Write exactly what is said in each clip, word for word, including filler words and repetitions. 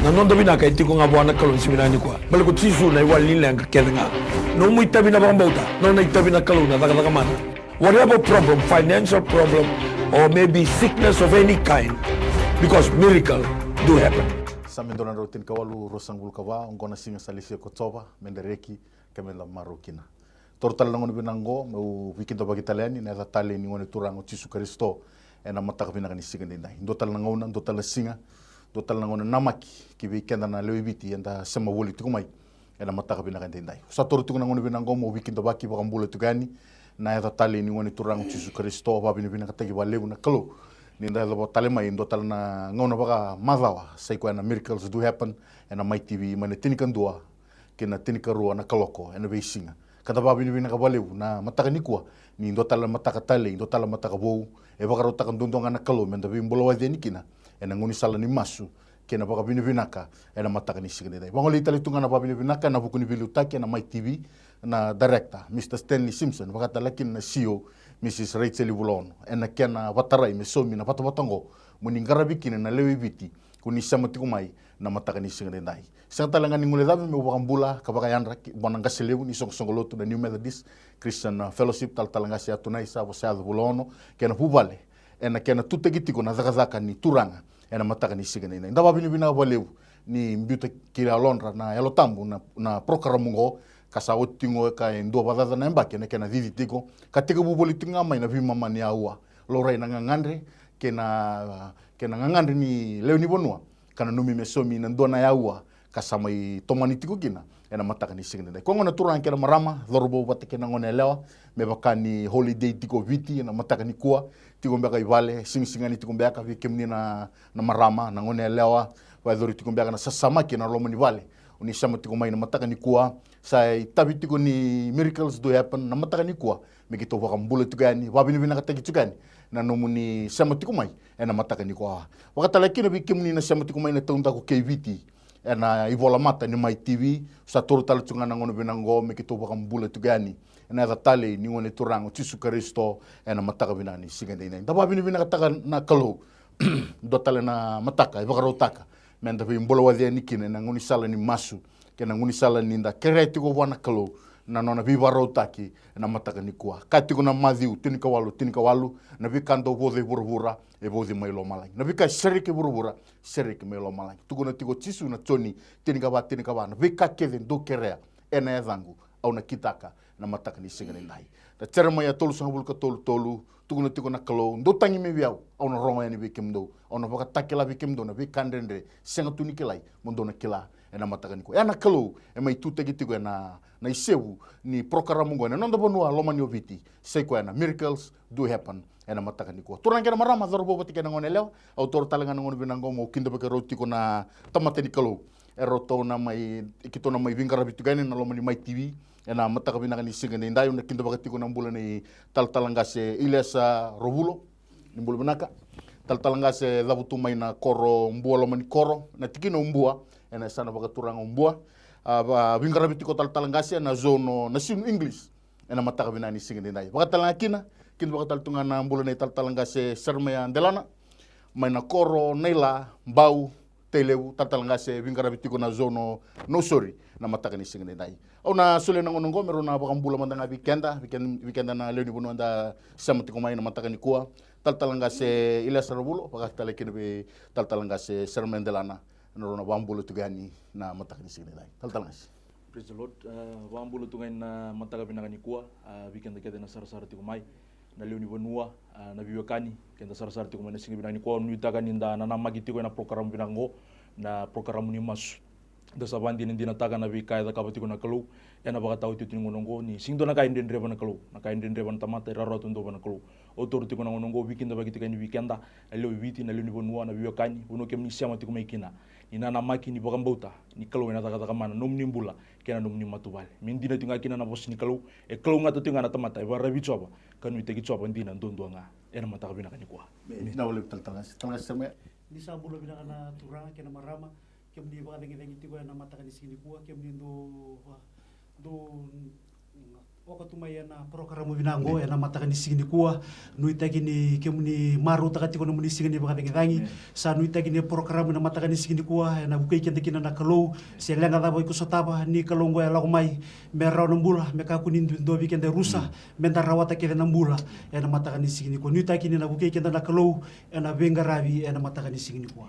Na noda vinaka e tiko ga vua na Kalou ni siga vinaka nikua. Baleta ko Jisu na iwali ni leqa kece ga. Nomu itavi na vakabauta, nona itavi na Kalou na cakacaka mana. Whatever problem, financial problem, or maybe sickness of any kind, because miracle do happen. Same dua na drau tinikawalu, ruasagavulu ka va, oqo na siga sa lesia ko Jiova, me da reki, ka me da marau kina. Toro tale na gauna vinaka oqo, meu veikidavaki tale yani, na yaca talei ni Gone Turaga o Jisu Karisito, ena mataka vinaka ni siga daidai. Dua tale na gauna, dua tale na siga, dua tale na gauna namaki, ki vei keda na lewe i Viti, eda sema voli tiko mai, ena mataka vinaka daidai. Sa toro tiko na gauna vinaka oqo, meu veikidavaki vakabula tiko yani, na yaca talei ni Gone Turaga o Jisu Karisito, vakavinavinakataki vakalevu na Kalou. Ni da yacova tale mai, dua tale na gauna vakamacawa, sa i koya na Miracles Do Happen, ena Mai T V, mai na tinikadua, kei na tinikarua na kaloko ena veisiga. Ka da vakavinavinaka vakalevu na mataka nikua, ni dua tale na mataka talei, dua tale na mataka vou, e vakarautaka duadua ga na Kalou me da veibulawati yani kina, ena gaunisala ni masu, kei na vakavinavinaka, ena mataka ni siga daidai. Vagolei tale tu ga na vakavinavinaka, ena vuku ni veiliutaki, ena Mai T V, na director, Mister Stanley Simpson, vakatale kina na C E O, Missus Rachel Vulaono, ena kena vatarai me saumi na vatavata oqo, mo ni qaravi kina na lewe i Viti, ko ni sema tiko mai, na mataka ni siga daidai. Sega tale ga ni guilecavi meu vakabula ka vakayadra ki vua na qase levu ni soqosoqo lotu na New Methodist Christian, uh, Fellowship, talatala qase Atunai Savo Seaco Vulaono, kei na vuvale, ena kena tutaki tiko na cakacaka ni Turaga, ena mataka ni siga daidai. Da vakavinavinaka vakalevu, ni biuta ki yalodra na Yalo Tabu na, na program oqo, ka sa oti tiko ka e dua vakacaca na yabaki, ena kena cici tiko, ka tekivu voli tiko ga mai na veimama ni aua, laurai na gagadre, kei na, kei na gagadre ni lewe ni vanua, ka nanumi me saumi na dua na aua, ka sa mai tomani tiko kina, ena mataka ni siga daidai. Ko gona turaga kei na marama, cauravou vata kei na gone yalewa, me vaka ni holiday tiko Viti, ena mataka nikua, tiko beka i vale, sigasigani tiko beka, vei kemuni na, na marama, na gone yalewa, vakayacori tiko beka na sasamaki ena loma ni vale. O ni sema tiko mai na mataka nikua, sa itavi tiko ni Miracles Do Happen, na mataka nikua, me keitou vakabula tiko yani, vakavinavinakataki tiko yani, na nomuni sema tiko mai, ena mataka nikua. Vakatale kina vei kemuni na sema tiko mai na taudaku kei Viti, ena ivolamata ni Mai T V, sa toro tale tiko ga na gauna vinaka oqo, me keitou vakabula tiko yani, ena yaca talei ni Gone Turaga o Jisu Karisito, ena mataka vinaka ni siga daidai. Da vakavinavinakataka na Kalou, dua tale na mataka, e vakarautaka, me da veibulawati yani kina, ena gaunisala ni masu, kei na gaunisala ni da kerea tiko vua na Kalou, na nona veivakarautaki, ena mataka nikua. Ka tiko na Maciu, tinikawalu, tinikawalu, na veika dou vauca e vuravura, e vauci mai lomalagi. Na veika e sereki e vuravura, sereki mai lomalagi. Tukuna tiko o Jisu na Joni, tinikava, tinikava, na veika kece dou kerea, ena yacaqu, au na kitaka, na mataka ni siga nidai. Na Jeremaia tolusagavulu ka tolu, tolu, tukuna tiko na Kalou, dou tagi mai vei au, au na rogo yani vei kemudou, au na vakatakila vei kemudou, na veika dredre, sega tu ni kilai, mo dou na kila, ena mataka nikua. Ena Kalou, e mai tutaki tiko ena, na isevu, ni porokaramu oqo, ena noda vanua, loma ni Oviti, sa i koya na Miracles Do Happen, ena mataka nikua. Turaga kei na marama, cauravou vata kei na gone yalewa, au taura tale ga na gauna vinaka oqo, meu kidavaki rau tiko na tamata ni Kalou. E ratou na mai, e keitou na mai veiqaravi tiko yani, na loma ni Mai T V, ena mataka vinaka ni siga nidai, au na kidavaka tiko na bula nei talatala qase Iliesa Rovulo, ni bula vinaka. Talatala qase cavutu mai na koro Bua loma ni koro, na tikina o Bua, ena yasana vakaturaga o Bua. A, va, veiqaravi tiko talatala qase, ena zone o Nasinu English. Ena mataka vinaka ni siga nidai. Vakatale ga kina, kidavaka tale tu ga na bula nei talatala qase Jeremaia Delana. Mai na koro Naila, Bau, Tailevu, talatala qase veiqaravi tiko na zone o Nausori, na mataka ni siga nidai. Au na solia na gauna oqo, me rau na vakabula mada ga vei keda, vei keda, vei keda na lewe ni vanua da sema tiko mai na mataka nikua. Talatala qase Iliesa Rovulo, vakatale kina vei talatala qase Jeremaia Delana, na rau na vakabula tiko yani na mataka ni siga nidai. Talatala qase. Praise the Lord. A, vakabula tu ga ena mataka vinaka nikua, a, vei keda kece na sarasara tiko mai, na lewe ni vanua, a, na veiwekani, keda sarasara tiko mai na siga vinaka nikua, nuitaka ni da nanamaki tiko ena porokaramu vinaka oqo, na porokaramu ni masu. Da sa vakadinadinataka na veika e cakava tiko na Kalou, ena vakataotioti ni gauna oqo, ni sega ni dua na ka e dredreva na Kalou, na ka e dredreva na tamata, e rawarawa tu duadua vua na Kalou. Au taura tiko na gauna oqo, veikidavaki tiko yani vei keda, na lewe i Viti, na lewe ni vanua, na veiwekani, vanua kemuni sema tiko mai kina. Ni nanamaki, ni vakabauta ni Kalou ena cakacaka mana, nomuni bula, kei na nomuni matavuvale. Me dina tiko ga kina na vosa ni Kalou, e kalougata tiko ga na tamata e vakararavi Jiova, ka nuitaki Jiova dina duadua ga. Ena mataka vinaka nikua. Vinaka vakalevu talatala qase. Talatala qase Jeremaia. Ni sa bula vinaka na turaga kei na marama, kemuni vakacagicagi tiko ena mataka ni siga nikua, kemuni dou, dou, Waka tu mai ena porokaramu vinaka oqo ena mataka ni siga nikua. Nuitaki ni kemuni marautaka tiko nomuni siga ni vakacagicagi. Sa nuitaki ni porokaramu ena mataka ni siga nikua ena vukei keda kina na Kalou. Se leqa cava iko sotava, ni Kalou oqo e lako mai me rawa na bula, me kakua ni dua vei keda e rusa, meda rawata kece na bula ena mataka ni siga nikua. Nuitaki ni na vukei keda na Kalou ena veiqaravi ena mataka ni siga nikua.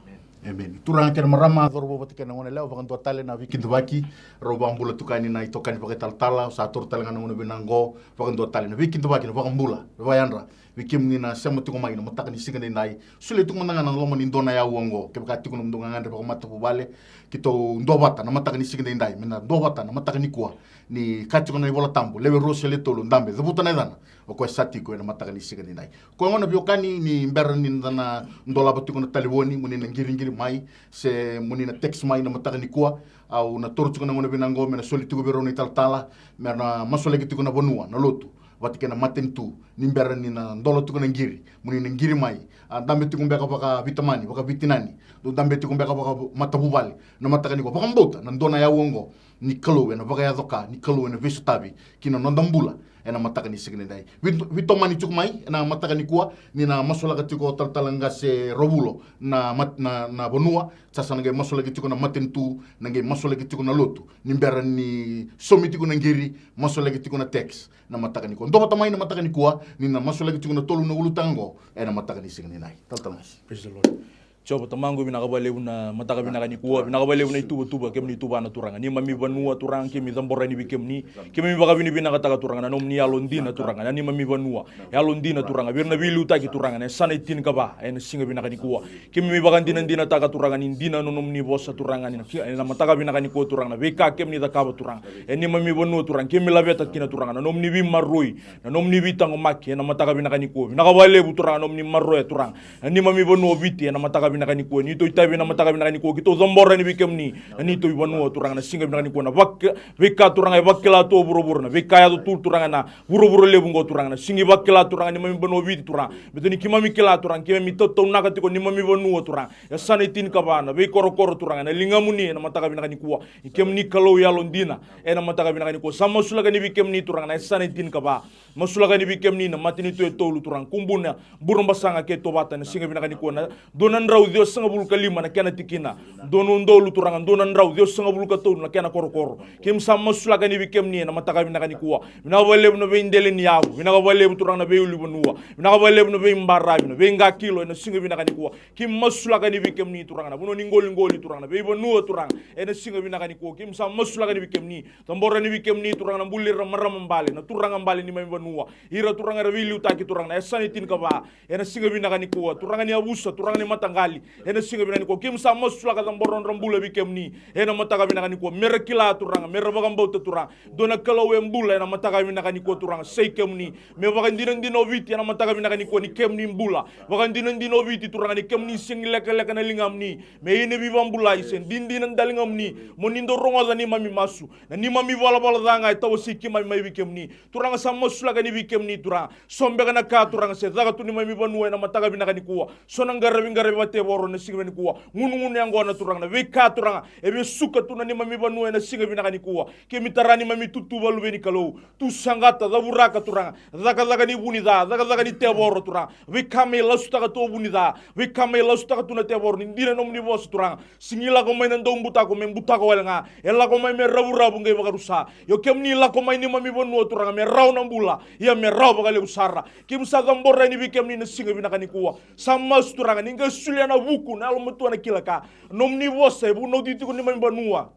Emeni. Turaga kei na marama, cauravou vata kei na goneyalewa, vakadua tale na veikidavaki. Rau vakabula tiko yani na itokani vakaitalatala, sa toro tale ga na gauna vinaka oqo, vakadua tale na veikidavaki, na vakabula, na vakayadra vei kemuni na sema tiko mai na mataka ni siga nidai. Solia tiko mada ga na loma ni dua na yau oqo, kevaka tiko na nomudou gagadre vakamatavuvale, keitou duavata na mataka ni siga nidai, meda duavata na mataka nikua. Ni kaya tiko na iVola Tabu, lewe rua se lewe tolu, dabe, cavuta na yacana. O koya sa tiko ena mataka ni siga nidai. Koya gona veiwekani, ni bera ni da na dolava tiko na talevoni, mo ni na qiriqiri mai, se mo ni na text mai na mataka nikua. Au na toro tiko na gauna vinaka oqo me na soli tiko vei rau na italatala, me na masulaki tiko na vanua, na lotu, vata kei na matanitu. Ni bera ni na dola tiko na qiri, mo ni na qiri mai. A dabe tiko beka vakaveitamani, vakaveitinani, dou dabe tiko beka vakamatavuvale, na mataka nikua, vakabauta na dua na yau oqo. Ni Kalou ena vakayaco ka, ni Kalou ena veisotavi ki na noda bula ena mataka ni siga nidai. Vei-, veitomani tiko mai ena mataka nikua, ni na masulaka tiko talatala qase Rovulo na mat-, na, na vanua. Sa, sa na qai masulaki tiko na matanitu, na qai masulaki tiko na lotu. Ni bera ni somi tiko na qiri, masulaki tiko na text na mataka nikua. Duavata mai na mataka nikua, ni na masulaki tiko na tolu na ulutaga oqo ena mataka ni siga nidai. Talatala qase. Praise the Lord. Jiova Tamaqu, vinaka vakalevu na mataka vinaka nikua, vinaka vakalevu na ituvatuva kemuni tuvana Turaga. Neimami vanua Turaga, keimami cabora yani vei kemuni, keimami vakavinavinakataka Turaga na nomuni yalodina Turaga, na neimami vanua. Yalodina Turaga, vei ira na veiliutaki Turaga, na yasana e tinikava ena siga vinaka nikua. Keimami vakadinadinataka Turaga ni dina na nomuni vosa Turaga, ni na, ena mataka vinaka nikua Turaga, na veika kemuni cakava Turaga. E neimami vanua Turaga, keimami laveta kina Turaga na nomuni veimaroroi, na nomuni veitaqomaki ena mataka vinaka nikua. Vinaka vakalevu Turaga na nomuni maroroya Turaga na neimami vanua o Viti ena mataka vinaka nikua. Ni tou itavi ena mataka vinaka nikua, keitou cabora yani vei kemuni na neitou vanua Turaga na siga vinaka nikua. Na vaka, veika Turaga e vakila tu o vuravura, na veika e yaco tu Turaga na vuravura levu oqo Turaga, na sega ni vakila Turaga neimami vanua o Viti Turaga. Baleta ni keimami kila Turaga, keimami tautaunaka tiko neimami vanua Turaga, yasana e tinikava, na veikorokoro Turaga, na ligamuni ena mataka vinaka nikua. Ni kemuni Kalou yalodina ena mataka vinaka nikua. Sa masulaka yani vei kemuni Turaga na yasana e tinikava. Masulaka yani vei kemuni na matanitu e tolu Turaga, Kubuna, Burebasaga kei Tovata, na siga vinaka nikua, na dua na drau ciwasagavulu ka lima na kena tikina. Dua na udolu Turaga, dua na drau ciwasagavulu ka tolu na kena korokoro. Keimami sa masulaka yani vei kemuni ena mataka vinaka nikua. Vinaka vakalevu na veidela ni yavu, vinaka vakalevu Turaga na veiulunivanua, vinaka vakalevu na veibaravi, na veiqakilo ena siga vinaka nikua. Keimami masulaka yani vei kemuni Turaga na vanua ni qoliqoli Turaga, na veivanua Turaga, ena siga vinaka nikua. Keimami sa masulaka yani vei kemuni. Cabora yani vei kemuni Turaga na bula ni ra marama bale, na turaga bale neimami vanua. Ira Turaga era veiliutaki Turaga na yasana e tinikava ena siga vinaka nikua. Turaga ni yavusa, Turaga ni mataqali, ena siga vinaka nikua. Keimami sa masulaka, cabora nodra bula vei kemuni ena mataka vinaka nikua. Me ra kila Turaga, me ra vakabauta Turaga, dua na Kalou e bula ena mataka vinaka nikua Turaga, sa i kemuni. Me vakadinadina o Viti ena mataka vinaka nikua ni kemuni bula. Vakadinadina o Viti Turaga ni kemuni sega ni lekaleka na ligamuni me ia na veivakabulai, se dina na daligamuni. Mo ni dau rogoca neimami masu. Na neimami valavala ca ga e tawasei keimami mai vei kemuni. Turaga sa masulaka yani vei kemuni Turaga. So beka na ka Turaga se caka tu neimami vanua ena mataka vinaka nikua. So na qaravi qaravi vakatevoro ena siga vinaka nikua. Gunugunu yaqona Turaga, na veika Turaga e vesuka tu na neimami vanua ena siga vinaka nikua. Keimami tara neimami itutu vakaluveni Kalou. Tu saqata, cavuraka Turaga. Cakacaka ni vu ni ca, cakacaka ni tevoro Turaga. Veika me lasutaka tu o vu ni ca, veika me lasutaka tu na tevoro, ni dina na nomuni vosa Turaga. Sega ni lako mai na daubutako me butako wale ga. E lako mai me ravuravu qai vakarusa. Io kemuni lako mai neimami vanua Turaga me rawa na bula, ia me rawa vakalevu sara. Keimami sa cabora yani vei kemuni na siga vinaka nikua. Sa masu Turaga ni qai solia na vuku, na yalomatua, na kila ka. Nomuni vosa e vunauci tiko neimami vanua.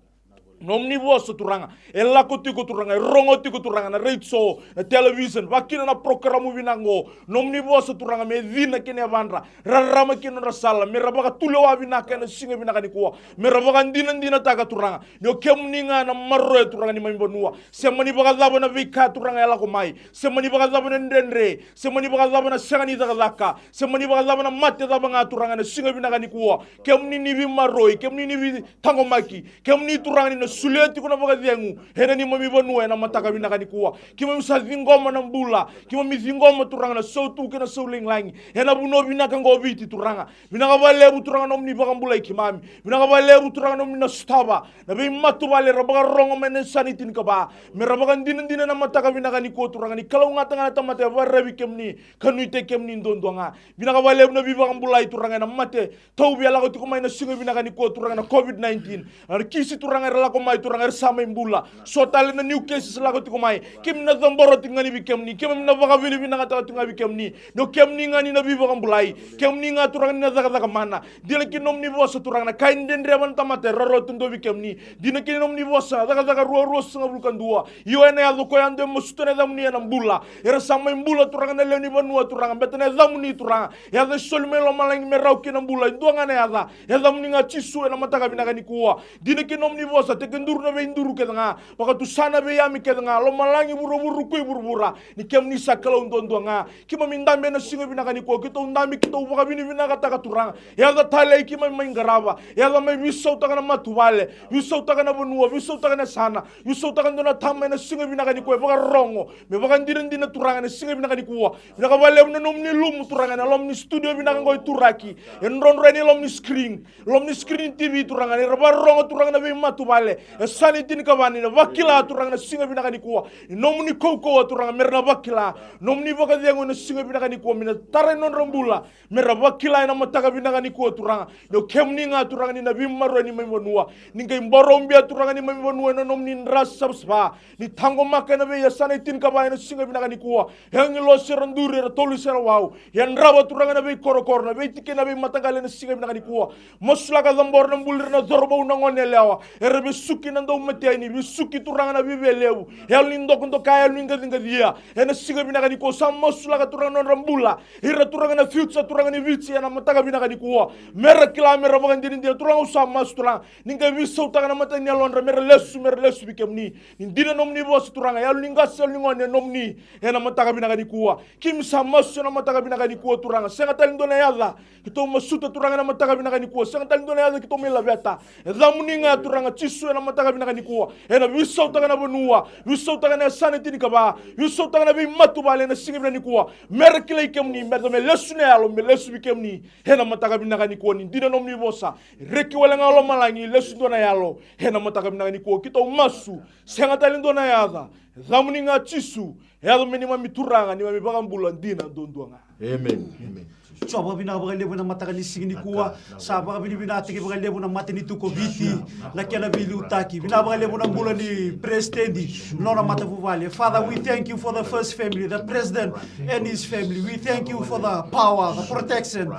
Nomuni vosa Turaga e lako tiko Turaga, e rogo tiko Turaga na retio, na television, vakakina na porokaramu vinaka oqo. Nomuni vosa Turaga me cina ki na yavadra, rarama ki na nodra sala, me ra vakatulewa vinaka ena siga vinaka nikua. Me ra vakadinadinataka Turaga ni o kemuni ga na maroroya Turaga neimami vanua. Se mani vakacava na veika Turaga e lako mai, se mani vakacava na dredre, se mani vakacava na sega ni cakacaka, se mani vakacava na mate cava ga Turaga ena siga vinaka nikua. Kemuni ni veimaroroi, kemuni ni veitaqomaki, kemuni Turaga ni na Solia tiko na vakacegu ena neimami vanua ena mataka vinaka nikua. Keimami sa ciqoma na bula, keimami ciqoma Turaga na sautu kei na saulagilagi ena vanua vinaka oqo o Viti Turaga. Vinaka vakalevu Turaga nomuni vakabulai keimami. Vinaka vakalevu Turaga nomuni na sotava na veimatavuvale era vakarogo mai na yasana e tinikava, me ra vakadinadina ena mataka vinaka nikua Turaga ni kalougata ga na tamata e vakararavi kemuni ka nuitaki kemuni duadua ga. Vinaka vakalevu na veivakabulai Turaga ena mate tauvi e lako tiko mai na siga vinaka nikua Turaga na COVID nineteen. Na kisi Turaga era lako mai Turaga era sa mai bula. So tale na new cases lako tiko mai. Keimami na cabora tiko ga ni vei kemuni, keimami na vakavinavinakataka tiko ga vei kemuni. Ni o kemuni ga ni na veivakabulai, kemuni ga Turaga ni na cakacaka mana. Dina kina nomuni vosa Turaga na ka e dredreva na tamata era rawata dua vei kemuni. Dina kina nomuni vosa, Cakacaka rua ruasagavulu ka dua. Io ena yaco o koya yadua e masuta na yacamuni ena bula. Era sa mai bula Turaga na lewe ni vanua Turaga, baleta na yacamuni Turaga. Yaca e soli mai lomalagi me rawa kina na bula, e dua ga na yaca. Yacamuni ga Jisu ena mataka vinaka nikua. Dina kina nomuni vosa, tekiduru na veiduru kece ga, vakatusa na veiyame kece ga, lomalagi, vuravura, rukui vuravura. Ni kemuni sa Kalou duadua ga. Keimami dabe ena siga vinaka nikua, keitou dabe, keitou vakavinavinakataka Turaga. Yaca talei keimami mai qarava, yaca mai veisautaka na matavuvale, veisautaka na vanua, veisautaka na yasana, veisautaka dua na tama ena siga vinaka nikua e vakarogo me vakadinadina Turaga ena siga vinaka nikua. Vinaka vakalevu na nomuni lumu Turaga ena loma ni studio vinaka oqo e turaki, e drodro ena loma ni screen, loma ni screen TV Turaga, ni ra vakarogo Turaga na veimatavuvale e yasana e tinikava ni na vakila Turaga na siga vinaka nikua ni nomuni kaukauwa Turaga, me ra na vakila nomuni vakacegu ena siga vinaka nikua, me na tarai nodra bula, me ra vakila ena mataka vinaka nikua Turaga. Ni o kemuni ga Turaga ni na veimaroroi neimami vanua. Ni qai boroubia Turaga neimami vanua ena nomuni dra savasava. Ni taqomaka ena veiyasana e tinikava ena siga vinaka nikua. E agilosi era duri, era tolu se ra wau. Yadrava Turaga na veikorokoro, na veitikina, na veimataqali ena siga vinaka nikua. Masulaka, cabora na bula ira na cauravou, na gone yalewa era vesuki na daumateni, vesuki Turaga na viavialevu, yalo ni dokadoka, yalo ni qaciqacia. Ena siga vinaka nikua sa masulaka Turaga na nodra bula. Ira Turaga na future Turaga ni Viti ena mataka vinaka nikua. Me ra kila, me ra vakadinadina Turaga, au sa masu Turaga. Ni qai veisautaka na mata ni yalodra me ra lesu, me ra lesu vei kemuni. Ni dina nomuni vosa Turaga, yalo ni qase, yalo ni gone e nomuni. Ena mataka vinaka nikua keimami sa masu ena mataka vinaka nikua Turaga. Sega tale dua na yaca keitou masuta Turaga ena mataka vinaka nikua. Sega tale dua na yaca keitou mai laveta. Yacamuni ga Turaga Jisu ena mataka vinaka nikua. Ena veisautaka na vanua, veisautaka na yasana e tinikava, veisautaka na veimatavuvale ena siga vinaka nikua. Me ra kilai kemuni, me ra me lesu na yalo, me lesu vei kemuni. Ena mataka vinaka nikua ni dina nomuni vosa. Reki wale ga o lomalagi, lesu dua na yalo. Ena mataka vinaka nikua keitou masu. Sega tale dua na yaca. Yacamuni ga Jisu. E yaco me neimami Turaga, neimami vakabula dina duadua ga. Amen. Amen. Jiova, vinaka vakalevu ena mataka ni siga nikua. Sa vakavinavinakataki vakalevu na matanitu ko Viti, na kena veiliutaki. Vinaka vakalevu na bula ni president, nona matavuvale. Father, we thank you for the first family, the president and his family. We thank you for the power, the protection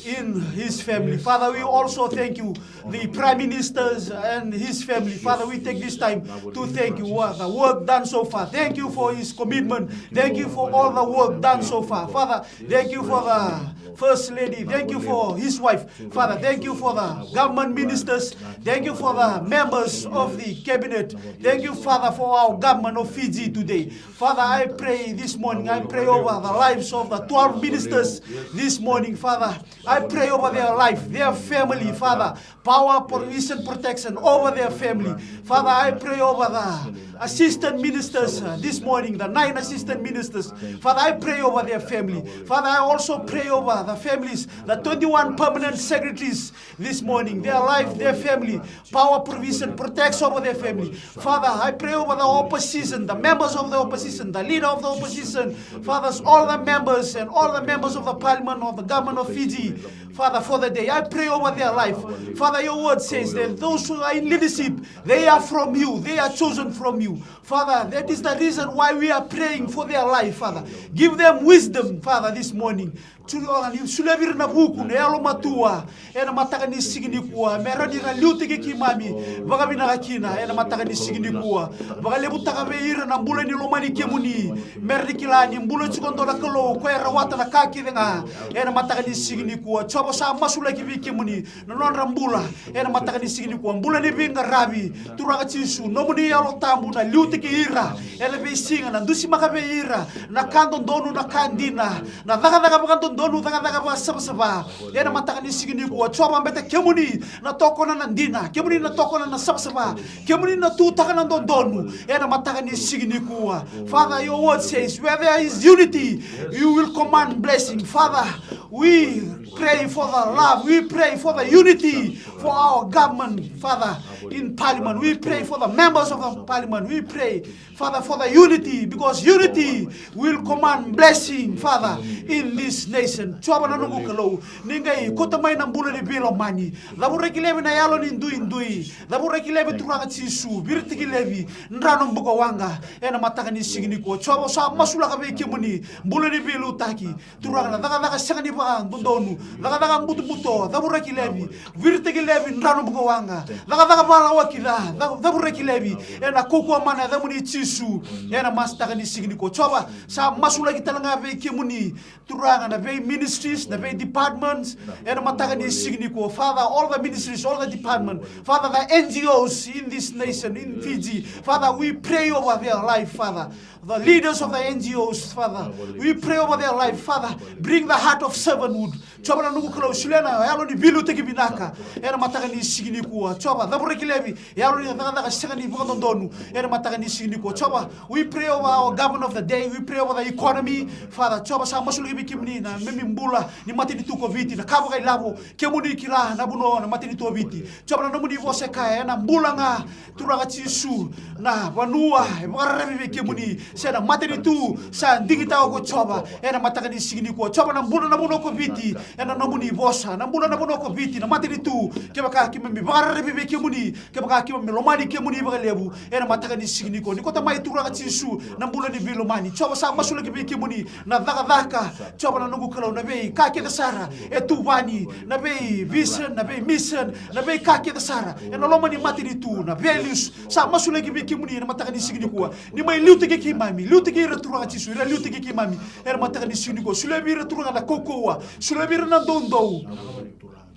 in his family. Father, we also thank you the Prime Ministers and his family. Father, we take this time to thank you for the work done so far. Thank you for his commitment. Thank you for all the work done so far. Father, thank you for the First Lady. Thank you for his wife. Father, thank you for the government ministers. Thank you for the members of the cabinet. Thank you, Father, for our government of Fiji today. Father, I pray this morning, I pray over the lives of the twelve ministers this morning, Father. I pray over their life, their family, Father. Power, provision, protection over their family. Father, I pray over the assistant ministers uh, this morning, the nine assistant ministers. Father, I pray over their family. Father, I also pray over the families, the twenty-one permanent secretaries this morning, their life, their family. Power, provision, protection over their family. Father, I pray over the opposition, the members of the opposition, the leader of the opposition, fathers, all the members, and all the members of the parliament of the government of Fiji. Father, for the day, I pray over their life. Father, your word says that those who are in leadership, they are from you, they are chosen from you. Father, that is the reason why we are praying for their life, Father. Give them wisdom, Father, this morning. Turaga, ni solia vei ira na vuku, na yalomatua ena mataka ni siga nikua, me rawa ni ra liutaki keimami vakavinaka kina ena mataka ni siga nikua. Vakalevutaka vei ira na bula ni lomani kemuni, me ra ni kila ni bula tiko e dua na Kalou, koya e rawata na ka kece ga ena mataka ni siga nikua. Jiova, Sa masulaki vei kemuni na nodra bula ena mataka ni siga nikua. Bula ni veiqaravi, Turaga Jisu, nomuni Yalo Tabu na liutaki ira ena veisiga, na dusimaka vei ira na ka dodonu, na ka dina, na cakacaka vakadodonu, cakacaka vakasavasava. Ena mataka ni siga nikua, Jiova, baleta kemuni na tokona na dina, kemuni na tokona na savasava, kemuni na tutaka na dodonu. Ena mataka ni siga nikua, Father, your word says, where there is unity, you will command blessing. Father, we pray for the love. We pray for the unity for our government, Father, in parliament. We pray for the members of the parliament. We pray, Father, for the unity, because unity will command blessing, Father, in this nation. Jiova na noqu Kalou, ni qai kauta mai na bula ni veilomani. Cavuraki laivi na yalo ni duidui. Cavuraki laivi, Turaga Jisu. Viritaki laivi drano bukawaqa ena mataka ni siga nikua. Jiova, sa masulaka vei kemuni bula ni veiliutaki. Turaga, na cakacaka sega ni vakadodonu, cakacaka butobuto, cavuraki laivi, viritaki laivi drano bukawaqa, cakacaka vakalawaki ca, ca, cavuraki laivi ena kaukauwa mana yacamuni Jisu. Ena mataka ni siga nikua, Jiova, sa masulaki tale ga vei kemuni, Turaga, na vei ministries, na vei departments, ena mataka ni siga nikua. Father, all the ministries, all the department, Father, the N G Os in this nation, in Fiji, Father, we pray over their life, Father. The leaders of the N G Os, Father, we pray over their life, Father. Bring the heart of servanthood. Jiova na noqu Kalou, solia na yalo ni veiliutaki vinaka ena mataka ni siga nikua. Jiova, cavuraki laivi yalo ni cakacaka sega ni vakadodonu ena mataka ni siga nikua. Jiova, we pray over our governor of the day. We pray over the economy. Father, Jiova, sa masulaki vei kemuni na neimami bula ni matanitu ko Viti, na ka vakailavo. Kemuni kila na vanua, na matanitu o Viti. Jiova, na nomuni vosa e kaya, ena bula ga, Turaga Jisu, na vanua e vakararavi vei kemuni, se na matanitu sa digitaka ko Jiova. Ena mataka ni siga nikua, Jiova, na bula na vanua ko Viti ena nomuni vosa. Na bula na vanua ko Viti, na matanitu, kevaka keimami vakararavi vei kemuni, kevaka keimami lomani kemuni vakalevu. Ena mataka ni siga nikua, ni kauta mai, Turaga Jisu, na bula ni veilomani. Jiova, sa masulaki vei kemuni na cakacaka, Jiova na noqu Kalou, na veika kece sara e tuvani, na vei vision, na vei mission, na veika kece sara ena loma ni matanitu, na values. Sa masulaki vei kemuni ena mataka ni siga nikua, ni mai liutaki keimami, liutaki ira, Turaga Jisu, ira liutaki keimami ena mataka ni siga nikua. Solia vei ira, Turaga, na kaukauwa, solia vei ira na doudou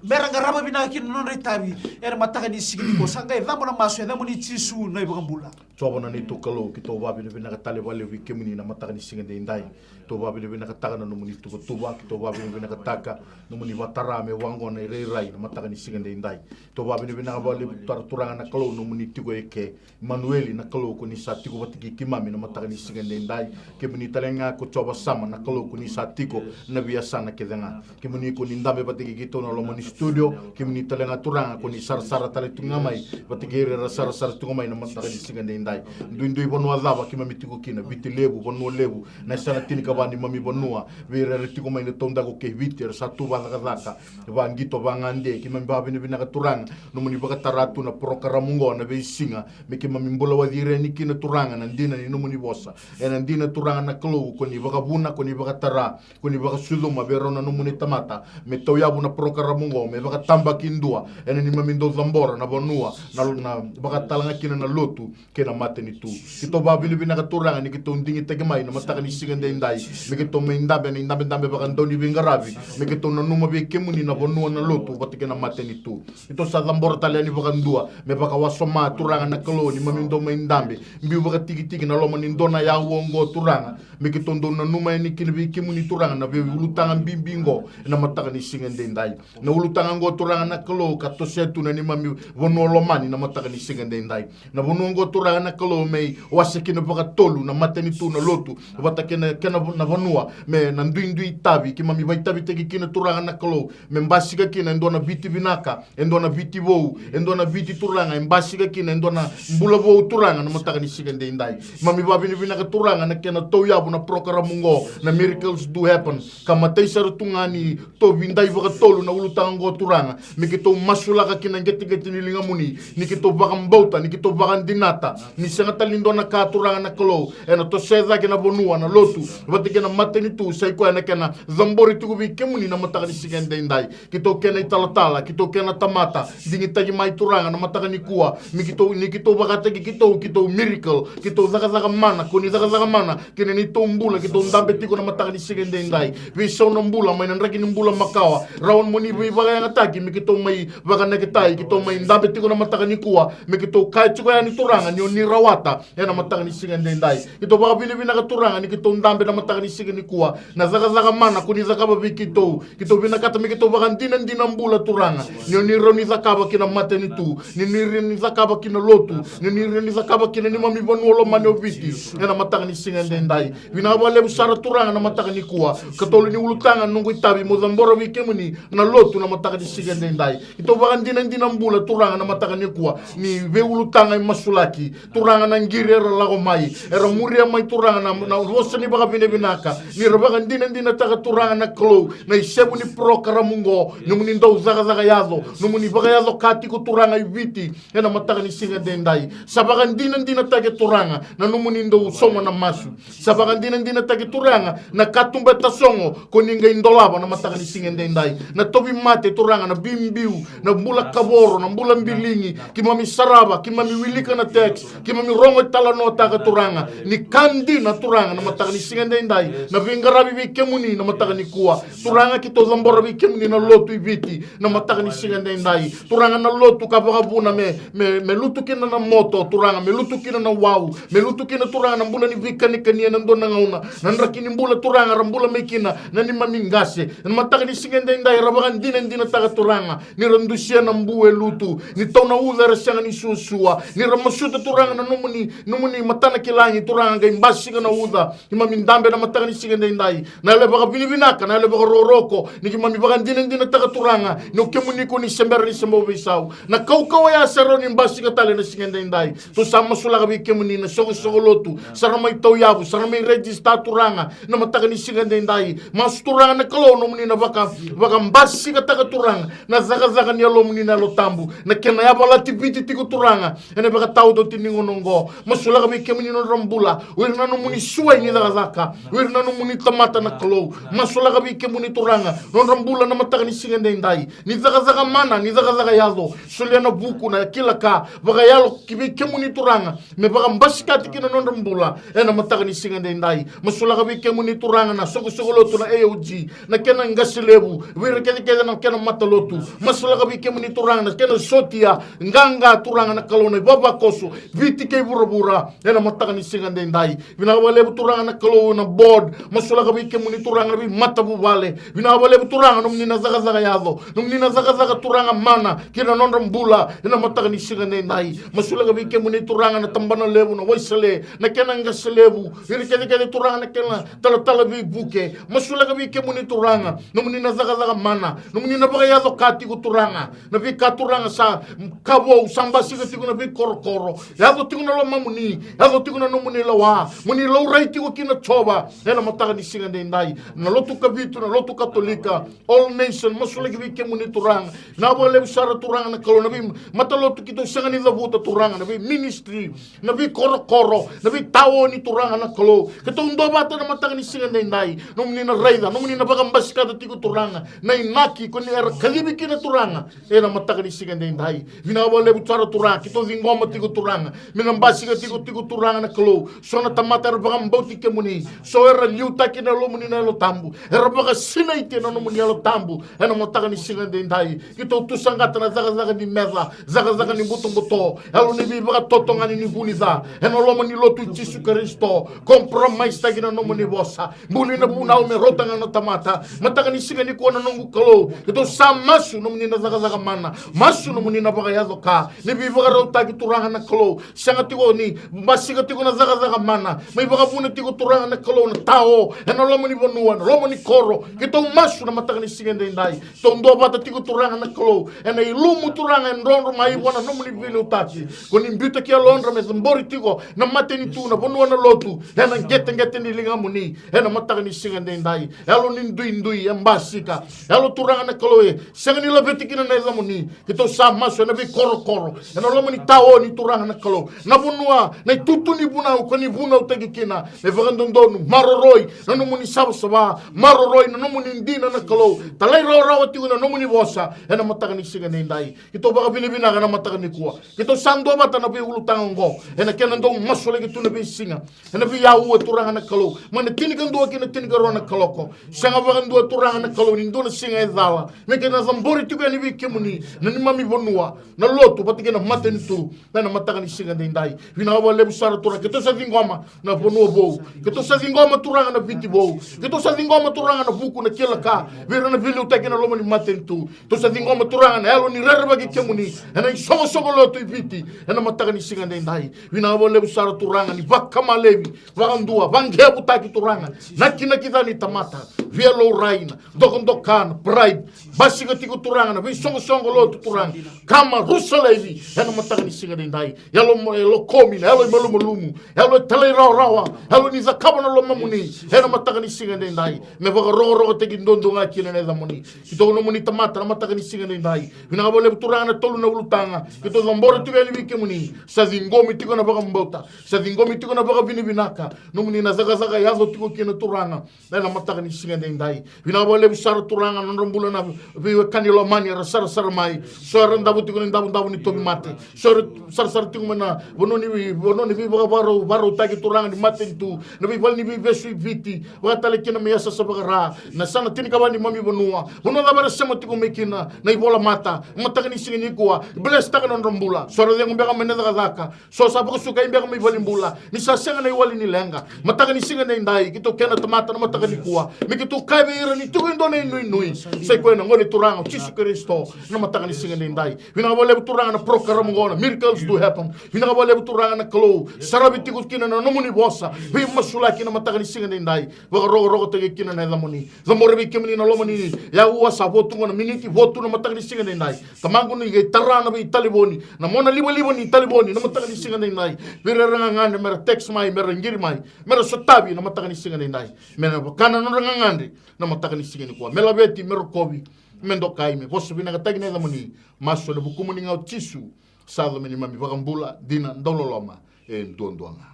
me ra qarava vinaka kina na nodra itavi ena mataka ni siga nikua. Sa qai cabo na masu ena yacamuni Jisu na iVakabula. Jiova na neitou Kalou, keitou vakavinavinaka tale vakalevu vei kemuni na mataka ni siga edaidai. Keitou vakavinavinakataka na nomuni tuvatuva, keitou vakavinavinakataka nomuni vakatara me vaqo na irairai na mataka ni siga edaidai. Keitou vakavinavinaka vakalevu tale, Turaga na Kalou, nomuni tiko eke. Imanueli, na Kalou ko ni sa tiko vata kei keimami na mataka ni siga edaidai. Kemuni tale ga ko Jiova Sama, na Kalou ko ni sa tiko na veiyasana kece ga. Kemuni ko ni dabe vata kei keitou na loma ni studio. Kemuni tale ga, Turaga, ko ni sarasara tale tu ga mai vata kei ira era sarasara tu ga mai na mataka ni siga edaidai. Duidui vanua cava keimami tiko kina, Viti Levu, Vanua Levu, na yasana tinikava ni neimami vanua, vei ira era tiko mai na taudaku kei Viti, era sa tu vakacakacaka, vaqito, vagade, keimami vakavinavinaka, Turaga, nomuni vakatara tu na porokaramu oqo na veisiga, me keimami bula waci ira yani kina, Turaga, na dina ni nomuni vosa. Ena dina, Turaga na Kalou, ko ni vakavuna, ko ni vakatara, ko ni vakasucuma vei rau na nomuni tamata, me tauyavu na porokaramu oqo, me vakatabakidua ena neimami dau cabora na vanua, na, na vakatalega kina na lotu kei na matanitu. Keitou vakavinavinaka, Turaga, ni keitou digitaki mai na mataka ni siga edaidai, me keitou mai dabe ena idabedabe vakadauniveiqaravi, me keitou nanuma vei kemuni na vanua, na lotu vata kei na matanitu. Keitou sa cabora tale yani vakadua me vakawasoma, Turaga na Kalou, neimami dau mai dabe, biu vakatikitiki na loma ni dua na aua oqo, Turaga, me keitou dau nanuma yani kina vei kemuni, Turaga, na veiulutaga bibi oqo ena mataka ni siga edaidai. Na ulutaga oqo, Turaga na Kalou, ka tosoya tu na neimami vanua lomani na mataka ni siga edaidai. Na vanua oqo, Turaga na Kalou, me wase kina vakatolu na matanitu, na lotu vata kei na kena na vanua, me na duidui itavi keimami vakaitavitaki kina, Turaga na Kalou, me basika kina e dua na Viti vinaka, e dua na Viti vou, e dua na Viti, Turaga, e basika kina e dua na bula vou, Turaga, na mataka ni siga edaidai. Keimami vakavinavinaka, Turaga, na kena tauyavu na porokaramu oqo, na Miracles Do Happen, ka matai sara tu ga ni tovi dai vakatolu na ulutaga oqo Turaga, me keitou masulaka ki na qeteqete ni ligamuni, ni keitou vakabauta, ni keitou vakadinata ni sega tale ni dua na ka Turaga na Kalou ena toso e cake na vanua, na lotu vata kei na matanitu, sa i koya na kena cabori tiko vei kemuni na mataka ni siga edaidai. Keitou kena italatala, keitou kena tamata digitaki mai Turaga na mataka nikua, me keitou, ni keitou vakataki keitou, keitou miracle, keitou cakacaka mana, ko ni cakacaka mana ki na neitou bula keitou dabe tiko na mataka ni siga edaidai. Veisau na bula mai na draki ni bula makawa, rawa mo ni veivakayagataki me keitou mai vakaneketai, keitou mai dabe tiko na mataka nikua, me keitou kaya tiko yani Turaga ni o ni rawata ena mataka ni siga edaidai. Keitou vakavinavinaka Turaga ni keitou dabe na mataka ni siga nikua na cakacaka mana ko ni cakava vei keitou. Keitou vinakata me keitou vakadinadina bula Turaga, ni o ni rawa ni cakava ki na matanitu, ni o ni rawa ni cakava ki na lotu, ni o ni rawa ni cakava ki na neimami vanua lomani o Viti ena mataka ni siga edaidai. Vinaka vakalevu sara Turaga na mataka nikua. Katolu ni ulutaga na noqu itavi mo cabora vei kemuni na lotu na mataka ni siga edaidai. Keitou vakadinadina bula Turaga na mataka nikua ni veiulutaga e masulaki. Turaga na qiri era lako mai, era muria mai Turaga na, na vosa ni vakavinavinaka, ni ra vakadinadinataka Turaga na Kalou na isevu ni porokaramu oqo, nomuni dau cakacaka yaco, nomuni vakayaco ka tiko Turaga i Viti ena mataka ni siga edaidai. Sa vakadinadinataki Turaga na nomuni dau sauma na masu. Sa vakadinadinataki Turaga na katuba e tasogo ko ni qai dolava na mataka ni siga edaidai. Na tauvimate Turaga, na biubiu, na bula kavoro, na bula biligi, keimami sarava, keimami wilika na text, keimami rogo italanoataka Turaga ni ka dina Turaga na mataka ni siga edaidai. Na veiqaravi vei kemuni na mataka nikua Turaga, keitou cabora vei kemuni na lotu i Viti na mataka ni siga edaidai. Turaga na lotu ka vakavuna me, me, me lutu kina na moto Turaga, me lutu kina na wau, me lutu kina Turaga na bula ni veikanikani ena dua na gauna, na draki ni bula Turaga ra bula mai kina na neimami qase. Na mataka ni siga edaidai ra vakadinadinataka Turaga ni ra dusia na bu e lutu, ni tau na uca era sega ni suasua, ni ra masuta Turaga na nomuni, nomuni matana kilagi Turaga qai basika na uca. Keimami dabe na mataka ni siga edaidai na yalo e vakavinavinaka, na yalo e vakarokoroko, ni keimami vakadinadinataka Turaga ni o kemuni ko ni se bera ni se bau veisau. Na kaukauwa ya sa rawa ni basika tale na siga edaidai. Tou sa masulaka vei kemuni na soqosoqo lotu sa ra mai tauyavu, sa ra mai rejista Turaga na mataka ni siga edaidai. Masu Turaga na Kalou nomuni na vaka, vakabasikataka Turaga na cakacaka ni Yalomuni na Yalo Tabu, na kena yavalati Viti tiko Turaga ena vakataotioti ni gauna oqo. Masulaka vei kemuni na nodra bula o ira na nomuni suai ni cakacaka, o ira na nomuni tamata na Kalou. Masulaka vei kemuni Turaga na nodra bula na mataka ni siga edaidai. Ni cakacaka mana, ni cakacaka yaco, solia na vuku, na kila ka vakayalo ki vei kemuni Turaga me vakabasikati kina na nodra bula ena mataka ni siga edaidai. Masulaka vei kemuni Turaga na soqosoqo lotu na A O G, na kena qase levu, vei ira kecekece na kena matalotu. Masulaka vei kemuni Turaga na kena sotia qaqa Turaga na Kalou na ivavakoso Viti kei vuravura ena mataka ni siga edaidai. Vinaka vakalevu Turaga na Kalou na board, masulaka vei kemuni Turaga na veimatavuvale. Vinaka vakalevu Turaga nomuni na cakacaka yaco, nomuni na cakacaka Turaga mana ki na nodra bula ena mataka ni siga edaidai. Masulaka vei kemuni Turaga na tabana levu na Waisale, na kena qase levu, ira kecekece Turaga na kena talatala veivuke. Masulaka vei kemuni Turaga nomuni na cakacaka mana, nomuni na vakayaco ka tiko Turaga. Na veika Turaga sa ka vou, sa basika tiko na veikorokoro. Yaco tiko na lomamuni, yaco tiko na nomuni lewa, mo ni laurai tiko kina Jiova ena mataka ni siga edaidai. Na lotu Kavitu, na lotu Katolika, All Nation, masulaki vei kemuni Turaga. Vinaka vakalevu sara Turaga na Kalou na veimatalotu keitou sega ni cavuta Turaga, na veiministry, na veikorokoro, na veitaoni Turaga na Kalou. Keitou duavata na mataka ni siga edaidai, nomuni na raica, nomuni na vakabasikata tiko Turaga na inaki ko ni era kacivi kina Turaga ena mataka ni siga edaidai. Vinaka vakalevu sara Turaga, keitou ciqoma tiko Turaga me na basika tiko, tiko Turaga na Kalou so na tamata era vakabauti kemuni, so era liutaki na Yalomuni na Yalo Tabu, era vakasinaiti ena nomuni Yalo Tabu ena mataka ni siga edaidai. Keitou tu saqata na cakacaka ni meca, cakacaka ni butobuto, yalo ni veivakatotogani ni vunica ena loma ni lotu i Jisu Karisito. Compromise-taki na nomuni vosa, buli na vunau me rauta ga na tamata. Mataka ni siga nikua na noqu Kalou, keitou sa masu nomuni na cakacaka mana, masu nomuni na vakayaco ka, ni veivakarautaki Turaga na Kalou. Sega tiko ni basika tiko na cakacaka mana, mai vakavuna tiko Turaga na Kalou na tao ena loma ni vanua, ena loma ni koro. Keitou masu na mataka ni siga edaidai, tou duavata tiko Turaga na Kalou ena ilumu Turaga e drodro mai vua na nomuni veiliutaki. Ko ni biutaki yalodra me cabori tiko na matanitu, na vanua, na lotu ena qeteqete ni ligamuni ena mataka ni siga edaidai. Yalo ni duidui e basika, yalo Turaga na Kalou e, sega ni laveti kina na yacamuni. Keitou sa masu ena veikorokoro, ena loma ni taoni Turaga na Kalou, na vanua na itutu ni vunau ko ni vunautaki kina, me vakadodonu, maroroi na nomuni savasava, maroroi na nomuni dina na Kalou, talairawarawa tiko na nomuni vosa ena mataka ni siga edaidai. Keitou vakavinavinaka na mataka nikua. Keitou sa duavata na veiulutaga oqo ena kena dau masulaki tu na veisiga, ena veiaua Turaga na Kalou, mai na tinikadua ki na tinikarua na kaloko. Sega vakadua Turaga na Kalou ni dua na siga e cala me kena cabori tiko yani vei kemuni na neimami vanua, na lotu vata kei na matanitu ena mataka ni siga edaidai. Vinaka vakalevu sara Turaga, keitou sa ciqoma na vanua vou. Keitou sa ciqoma Turaga na Viti vou. Keitou sa ciqoma Turaga na vuku, na kila ka vei ira na veiliutaki ena loma ni matanitu. Keitou sa ciqoma Turaga na yalo ni rerevaki kemuni ena isoqosoqo lotu i Viti ena mataka ni siga edaidai. Vinaka vakalevu sara Turaga ni vakamalevi, vakadua, vaqevutaki Turaga na kinaki ca ni tamata, via louraina, dokadokana, pride, basika tiko Turaga na veisoqosoqo lotu Turaga, ka marusa laivi ena mataka ni siga edaidai. Yalo mo-, yalo komi, na yalo imalumalumu, yalo e talairawarawa, yalo ni cakava na lomamuni ena mataka ni siga edaidai, me vakarokorokotaki duadua ga kina na yacamuni. Keitou nomuni tamata na mataka ni siga edaidai. Vinaka vakalevu Turaga na tolu na ulutaga keitou cabora tiko yani vei kemuni. Sa ciqomi tiko na vakabauta, sa ciqomi tiko na vakavinavinaka, nomuni na cakacaka e yaco tiko kina Turaga ena mataka ni siga edaidai. Vinaka vakalevu sara Turaga na nodra bula na veiwekani lomani era sarasara mai. So era davo tiko na idavodavo ni tauvimate. So era sarasara tiko mai na vanua ni vei-, vanua ni veivakavakarau, vakarautaki Turaga ni matanitu, na veivale ni veivesu i Viti, vakatale kina mai Yasayasa Vakara, na yasana tinikava ni neimami vanua. Vanua cava era sema tiko mai kina na ivolamata, mataka ni siga nikua, blesstaka na nodra bula. So era cegu beka mai na cakacaka, so sa vakasukai beka mai valenibula, ni sa sega na iwali ni leqa. Mataka ni siga edaidai, keitou kena tamata na mataka nikua, me keitou kaya vei ira ni tiko e dua na inuinui, sa i koya na Gone Turaga o Jisu Karisito. Na mataka ni siga edaidai, vinaka vakalevu Turaga na program oqo na Miracles Do Happen. Vinaka vakalevu Turaga na Kalou, saravi tiko kina na nomuni vosa, veimasulaki na mataka ni siga edaidai, vakarokorokotaki kina na yacamuni. Cabora vei kemuni na loma ni aua, sa vo tu qo na miniti, vo tu na mataka ni siga edaidai. Tamaqu, ni qai tara na veitalevoni, na mona livaliva ni talevoni na mataka ni siga edaidai. Vei ira era gagadre mera text mai, mera qiri mai, mera sotavi na mataka ni siga edaidai. Mera vaka na nodra gagadre na mataka ni siga nikua, me laveti, me rokovi, me dokai, me vosa vinakataki na yacamuni. Masu ena vukumuni ga o Jisu, sa yaco me neimami Vakabula dina, dauloloma e duadua ga.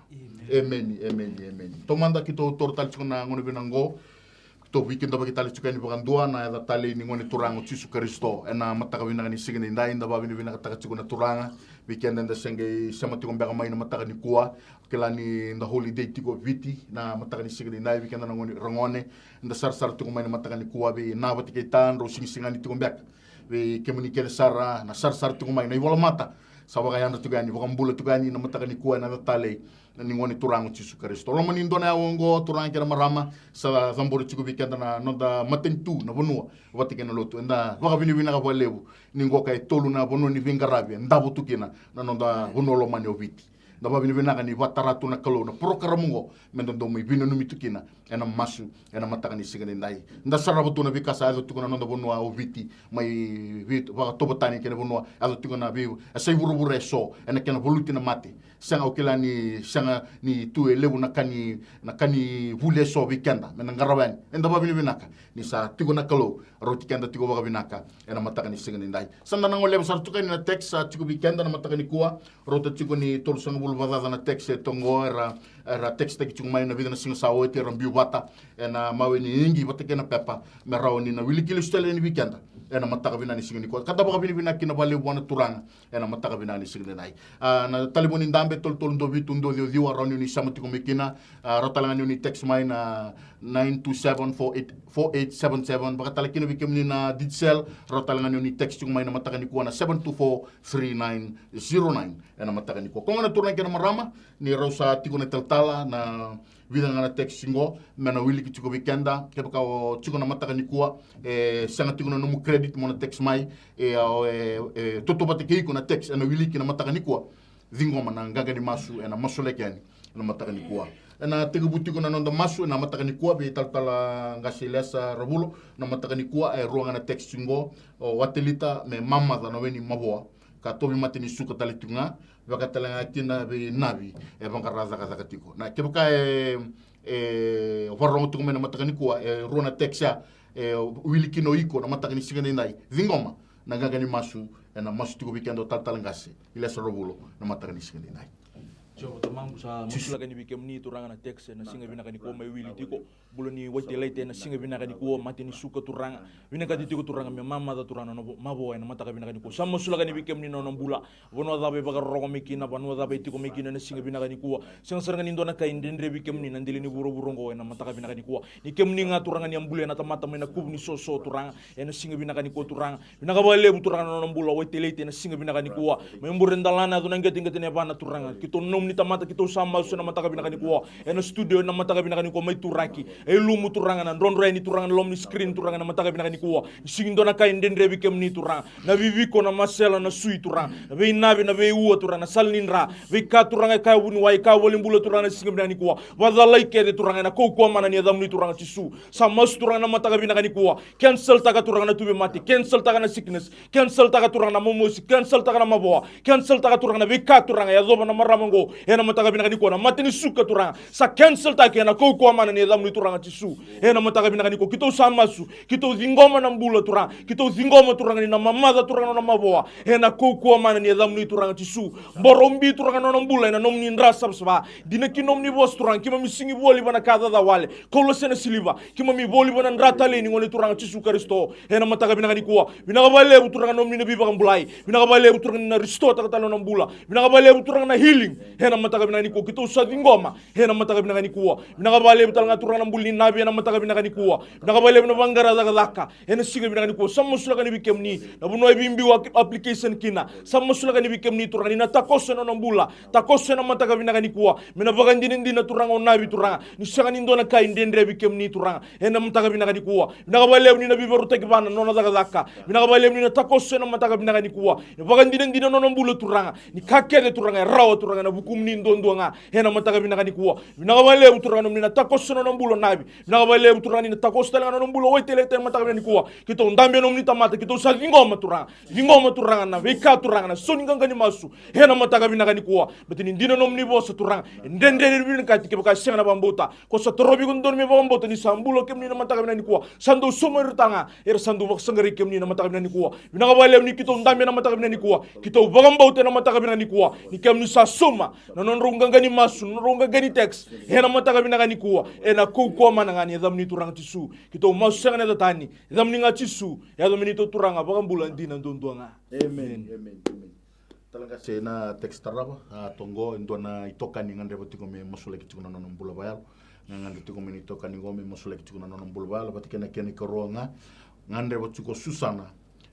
Emeni, emeni, emeni. Taumada keitou taura tale tiko na gauna vinaka oqo, keitou veikidavaki tale tiko yani vakadua ena yaca talei ni Gone Turaga o Jisu Karisito ena mataka vinaka ni siga edaidai. Da vakavinavinakataka tiko na Turaga vei keda eda se qai sema tiko beka mai na mataka nikua. Kila ni da holiday tiko Viti na mataka ni siga edaidai, vei keda na gone, ragone, eda sarasara tiko mai na mataka nikua, vei na vata kei ta, drau sigasigani tiko beka. Vei kemuni kece sara na sarasara tiko mai na ivolamata, sa vakayadra tiko yani, vakabula tiko yani na mataka nikua ena yaca talei ni Gone Turaga o Jisu Karisito. Loma ni dua na aua oqo, turaga kei na marama, sa cabori tiko vei keda na noda matanitu, na vanua vata kei na lotu. Eda vakavinavinaka vakalevu ni qo ka e tolu na vanua ni veiqaravi e davo tu kina na noda vanua lomani o Viti. Da vakavinavinaka ni vakatara tu na Kalou na program oqo, meda dau mai veinanumi tu kina ena masu ena mataka ni siga edaidai. Da sarava tu na veika sa yaco tiko na noda vanua o Viti, mai vei, vakatauvatani kei na vanua, yaco tiko na vei, e sa i vuravura eso ena kena valuti na mate. Sega, au kila ni sega ni tu e levu na ka ni, na ka ni vuli eso vei keda me na qarava yani. Eda vakavinavinaka ni sa tiko na Kalou, rauti keda tiko vakavinaka ena mataka ni siga edaidai. Sa da na gole levu sara tiko yani na text sa tiko vei keda na mataka nikua. Rauta tiko ni tolusagavulu vakacaca na text e toqo, era, era texttaki tiko mai na vica na siga sa oti, era biu vata ena mawe ni igi vata kei na pepa, me rawa ni na wiliki lesu tale yani vei keda ena mataka vinaka ni siga nikua. Ka da vakavinavinaka kina vakalevu vua na Turaga ena mataka vinaka ni siga edaidai. A, na talevoni dabe, tolu tolu dua vitu dua ciwa ciwa, rawa ni o ni sema tiko mai kina. A, rawa tale ga ni o ni text mai na nine two seven four eight four eight seven seven. Vakatale kina vei kemuni na Digicel, rawa tale ga ni o ni text tiko mai na mataka nikua na seven two four three nine zero nine ena mataka nikua. Koya ga na turaga kei na marama, ni rau sa tiko na talatala na vica ga na text qo, me na wiliki tiko vei keda. Kevaka o tiko na mataka nikua e sega tiko na nomu credit mo na text mai, e, o, e, e tautauvata kei iko na text ena wiliki na mataka nikua, ciqoma na qaqa ni masu ena masulaki yani na mataka nikua. Ena tekivu tiko na noda masu ena mataka nikua vei talatala Qase Ilesa Ravulo. Na mataka nikua e rua ga na text qo, o Watelita me mamaca na we ni mavoa, ka tauvimate ni suka tale tiko ga, vaka tale ga kina vei Navi e vaqara cakacaka tiko. Na kevaka e, e vakarorogo tiko mai na mataka nikua, e rua na text ya, e wili kina o iko na mataka ni siga daidai. Ciqoma na qaqa ni masu ena masu tiko vei keda o talatala qase Ilesa Rovulo na mataka ni siga daidai. Jiova Tamaqu, sa masulaka yani vei kemuni Turaga na text ena siga vinaka nikua mai wili tiko. Bula ni Waitelaite ena siga vinaka nikua, mate ni suka Turaga. Vinakati tiko Turaga me mamaca Turaga na nona vo-, mavoa ena mataka vinaka nikua. Sa masulaka yani vei kemuni na nona bula. Vanua cava e vakarorogo mai kina, vanua cava e tiko mai kina ena siga vinaka nikua. Sega sara ga ni dua na ka e dredre vei kemuni na dela ni vuravura oqo ena mataka vinaka nikua. Ni kemuni ga Turaga ni a bulia na tamata mai na kuvu ni soso Turaga. Ena siga vinaka nikua Turaga. Vinaka vakalevu Turaga na nona bula o Waitelaite ena siga vinaka nikua. Mai bure dalana yaco na qeteqete ni yavana Turaga. Keitou nomuni tamata, keitou sa masu ena mataka vinaka nikua. Ena studio ena mataka vinaka nikua mai Turaki. E lumu Turaga na drodro yani Turaga na loma ni screen Turaga ena mataka vinaka nikua. Ni sigi dua na ka e dredre vei kemuni Turaga. Na viviko, na masela, na sui Turaga. Na veinave, na veiua Turaga, na sala ni dra. Veika Turaga e kaya vuniwai, e kaya volibula Turaga na siga vinaka nikua. Vacalai kece Turaga ena kaukaua mana ni yacamuni Turaga Jisu. Sa masu Turaga na mataka vinaka nikua. Cancel taka Turaga na tuvemate, cancel taka na sickness, cancel taka Turaga na momosi, cancel taka na mavoa, cancel taka Turaga na veika Turaga e yacova na marama oqo. Ena mataka vinaka nikua na mate ni suka Turaga. Sa cancel taki ena kaukaua mana ni yacamuni Turaga Jisu. Ena mataka vinaka nikua keitou sa masu, keitou ciqoma na bula Turaga, keitou ciqoma Turaga ni na mamaca Turaga na nona mavoa. Ena kaukaua mana ni yacamuni Turaga Jisu. Borobi Turaga na nona bula ena nomuni dra savasava. Dina ki nomuni vosa Turaga, keimami sigi voli vua na ka caca wale. Koula se na siliva. Keimami voli vua na dra talei ni Gone Turaga Jisu Karisito. Ena mataka vinaka nikua. Vinaka vakalevu Turaga na nomuni na veivakabulai. Vinaka vakalevu Turaga ni na restore taka tale na nona bula. Vinaka vakalevu Turaga na healing. Ena mataka vinaka nikua keitou sa ciqoma. Ena mataka vinaka nikua. Vinaka vakalevu tale ga Turaga na bula ni Navi ena mataka vinaka nikua. Vinaka vakalevu na vaqara cakacaka. Ena siga vinaka nikua sa masulaka yani vei kemuni. Na vanua e veibiu a-, application kina. Sa masulaka yani vei kemuni Turaga ni na takoso ena nona bula. Takoso ena mataka vinaka nikua. Me na vakadinadina Turaga o Navi Turaga. Ni sega ni dua na ka e dredre vei kemuni Turaga. Ena mataka vinaka nikua. Vinaka vakalevu ni na veivarotaki vana na nona cakacaka. Vinaka vakalevu ni na takoso ena mataka vinaka nikua. Ni vakadinadina na nona bula Turaga. Ni ka kece Turaga e rawa Turaga ena vukumuni duadua ga. Ena mataka vinaka nikua. Vinaka vakalevu Turaga nomuni na takoso na nona bula o Navi. Vinaka vakalevu Turaga ni na takoso tale ga na nona bula o Waitelaite ena mataka vinaka nikua. Keitou dabe ena nomuni tamata, keitou sa ciqoma Turaga. Ciqoma Turaga na veika Turaga na sau ni qaqa ni masu. Ena mataka vinaka nikua. Baleta ni dina nomuni vosa Turaga. E dredre ni vinakati kevaka e sega na vakabauta. Ko sa torovi iko dodonu me vakabauta ni sa bula o kemuni na mataka vinaka nikua. Sa dau sauma ira tale ga. Era sa dau vakasaqarai kemuni na mataka vinaka nikua. Vinaka vakalevu ni keitou dabe ena mataka vinaka nikua. Keitou vakabauta ena mataka vinaka nikua. Ni kemuni sa sauma. Na nodrau qaqa ni masu, na nodrau qaqa ni text. Ena mataka vinaka nikua. Ena kaukaua mana ga ni yacamuni Turaga Jisu. Keitou masu sega ni yaca tani. Yacamuni ga Jisu. Yaco me neitou Turaga vakabula dina duadua ga. Amen. Amen. Amen. Tale ga se na text tarava, a, toqo, e dua na itokani gadreva tiko me masulaki tiko na nona bula vakayalo. Ga gadreva tiko me na itokani qo me masulaki tiko na nona bula vakayalo. Vata kei na kena ikarua ga. Gadreva tiko Susana.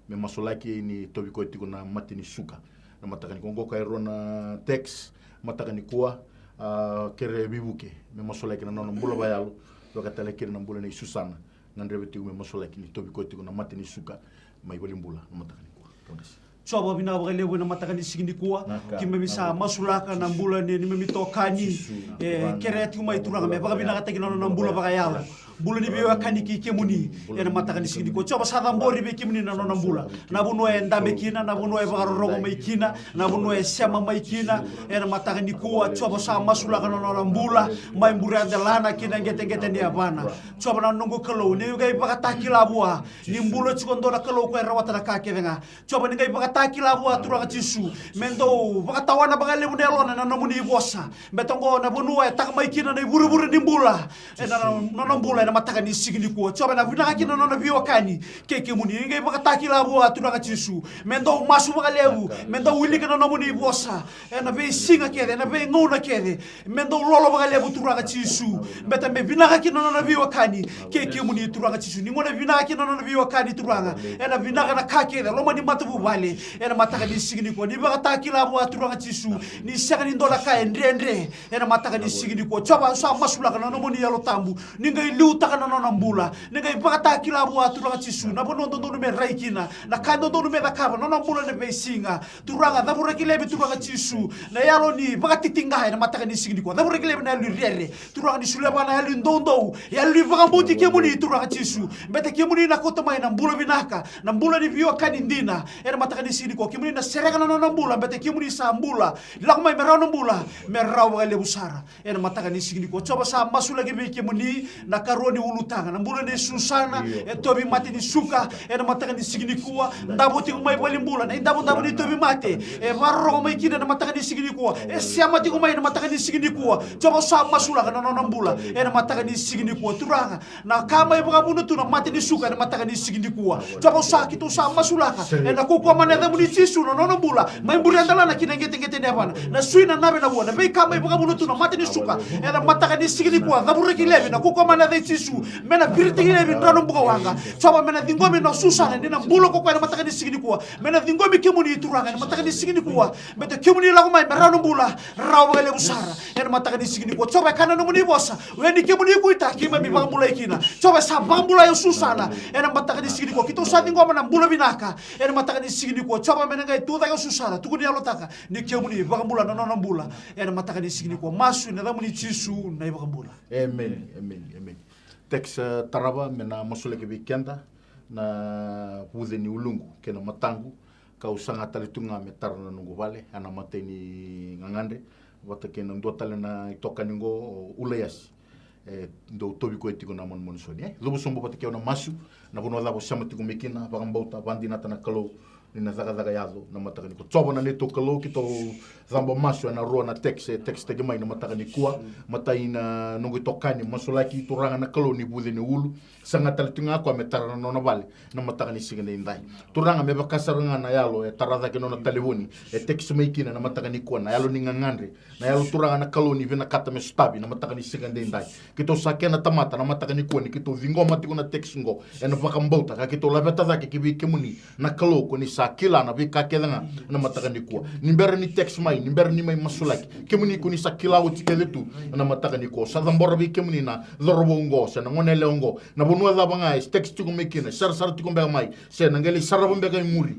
Me masulaki ni tauvi koya tiko na mate ni suka. Na mataka nikua qo ka e rua na text. Mataka nikua, a, kere veivuke. Me masulaki na nona bula vakayalo. Vaka tale kina na bula nei Susana. Gadreva tiko me masulaki ni tauvi koya tiko na mate ni suka. Mai valenibula na mataka nikua. Tokasi. Jiova vinaka vakalevu ena mataka ni siga nikua. Keimami sa masulaka na bula ni neimami itokani. E kerea tiko mai Turaga me vakavinakataki na nona bula vakayalo. Bula ni veiwekani kei kemuni ena mataka ni siga nikua. Jiova sa cabori vei kemuni na nona bula. Na vanua e dabe kina, na vanua e vakarorogo mai kina, na vanua e sema mai kina. Ena mataka nikua, Jiova sa masulaka na nona bula. Mai bure delana kina qeteqete ni yavana. Jiova na noqu Kalou, ni qai vakatakila vua. Ni bula tiko dua na Kalou ko e rawata na ka kece ga. Jiova ni qai vakatakila vua Turaga Jisu. Me dau vakatawana vakalevu na yalona na nomuni vosa. Me toqo na vanua e taka mai kina na ivurevure ni bula. Ena nona bula ena mataka ni siga nikua. Jiova ena vinaka kina na nona veiwekani. Kei kemuni ni qai vakatakila vua Turaga Jisu. Me dau masu vakalevu. Me dau wilika na nomuni vosa. Ena veisiga kece, ena veigauna kece. Me dau lolo vakalevu Turaga Jisu. Beta me vinaka kina na nona veiwekani. Kei kemuni Turaga Jisu. Ni gona vinaka kina na nona veiwekani Turaga. Ena vinaka na ka kece. Loma ni matavuvale. Ena mataka ni siga nikua. Ni vakatakila vua Turaga Jisu. Ni sega ni dua na ka e dredre. Ena mataka ni siga nikua. Jiova sa masulaka na nomuni Yalo Tabu. Ni qai liutaka na nona bula. Ni qai vakatakila vua Turaga Jisu. Na vanua dodonu me rai kina. Na ka dodonu me cakava. Na nona bula na veisiga. Turaga, cavuraki laivi Turaga Jisu. Na yalo ni vakatitiqa ena mataka ni siga nikua. Cavuraki laivi na yalo ni rere. Turaga ni solia vua na yalo ni doudou. Yalo ni vakabauti kemuni Turaga Jisu. Beta kemuni na kauta mai na bula vinaka. Na bula ni veiwekani dina. Ena mataka ni siga nikua. Kemuni na sereka na nona bula. Beta kemuni sa bula. Lako mai me rawa na bula. Me rawa vakalevu sara. Ena mataka ni siga nikua. Jiova sa masulaki vei kemuni. Na karua ni ulutaga, na bula nei Susana, e tauvimate ni suka ena mataka ni siga nikua. Davo tiko mai valenibula na idavodavo ni tauvimate, e vakarorogo mai kina ena mataka ni siga nikua, e sema tiko mai ena mataka ni siga nikua. Jiova, au sa masulaka na nona bula ena mataka ni siga nikua. Turaga, na ka mai vakavuna tu na mate ni suka ena mataka ni siga nikua. Jiova, au sa, keitou sa masulaka ena kaukauwa mana yacamuni Jisu na nona bula, mai buria dalana ki na qeteqete ni yavana. Na sui, na nave, na vua, na veika mai vakavuna tu na mate ni suka ena mataka ni siga nikua, cavuraki laivi ena kaukauwa mana yaca i Jisu. Me na viritaki laivi drau na bukawaqa. Jiova, me na ciqomi na Susana ni na bula ko koya ena mataka ni siga nikua. Me na ciqomi kemuni, Turaga, ena mataka ni siga nikua. Me to kemuni lako mai me rawa na bula, rawa vakalevu sara ena mataka ni siga nikua. Jiova, e kaya na nomuni vosa, o yani kemuni ko ita, keimami vakabulai kina. Jiova, sa vakabulai o Susana ena mataka ni siga nikua. Keitou sa ciqoma na bula vinaka ena mataka ni siga nikua. Jiova, me na qai tucake o Susana, tukuni yalotaka ni kemuni vakabula na nona bula ena mataka ni siga nikua. Masu ena yacamuni Jisu na iVakabula. Emeni, emeni, emeni. Text, eh, tarava me na masulaki vei keda na vuce ni uluqu kei na mataqu, kau saga tale tu ga me tara na noqu vale ena matai ni gagadre, vata kei na dua tale na itokani qo, o Ulaiasi. E dau tauvi koya tiko na manumanu soni, e cuva sobu vata kei au na masu. Na vanua cava o sema tiko mai kina, vakabauta, vakadinata na Kalou ni na cakacaka yaco na mataka nikua. Jiova na neitou Kalou, keitou caba masu ena rua na text e text taki mai na mataka nikua. Matai na noqu itokani, masulaki, Turaga na Kalou, ni vuce ni ulu, saga tale tu ga koya me tara na nona vale na mataka ni siga daidai. Turaga, me vaka sara ga na yalo e tara cake na nona talevoni, e text mai kina na mataka nikua, na yalo ni gagadre, na yalo, Turaga na Kalou, ni vinakata me sotavi na mataka ni siga daidai. Keitou sa kena tamata na mataka nikua, ni keitou ciqoma tiko na text qo ena vakabauta, ka keitou laveta cake ki vei kemuni na Kalou, ko ni sa kila na veika kece ga na mataka nikua. Ni bera ni text mai, ni bera ni mai masulaki, kemuni ko ni sa kila oti kece tu na mataka nikua. Sa cabora vei kemuni na cauravou qo se na gone yalewa qo, na vanua cava ga e text tiko mai kina, sarasara tiko beka mai, se na qai lai sarava beka e muri.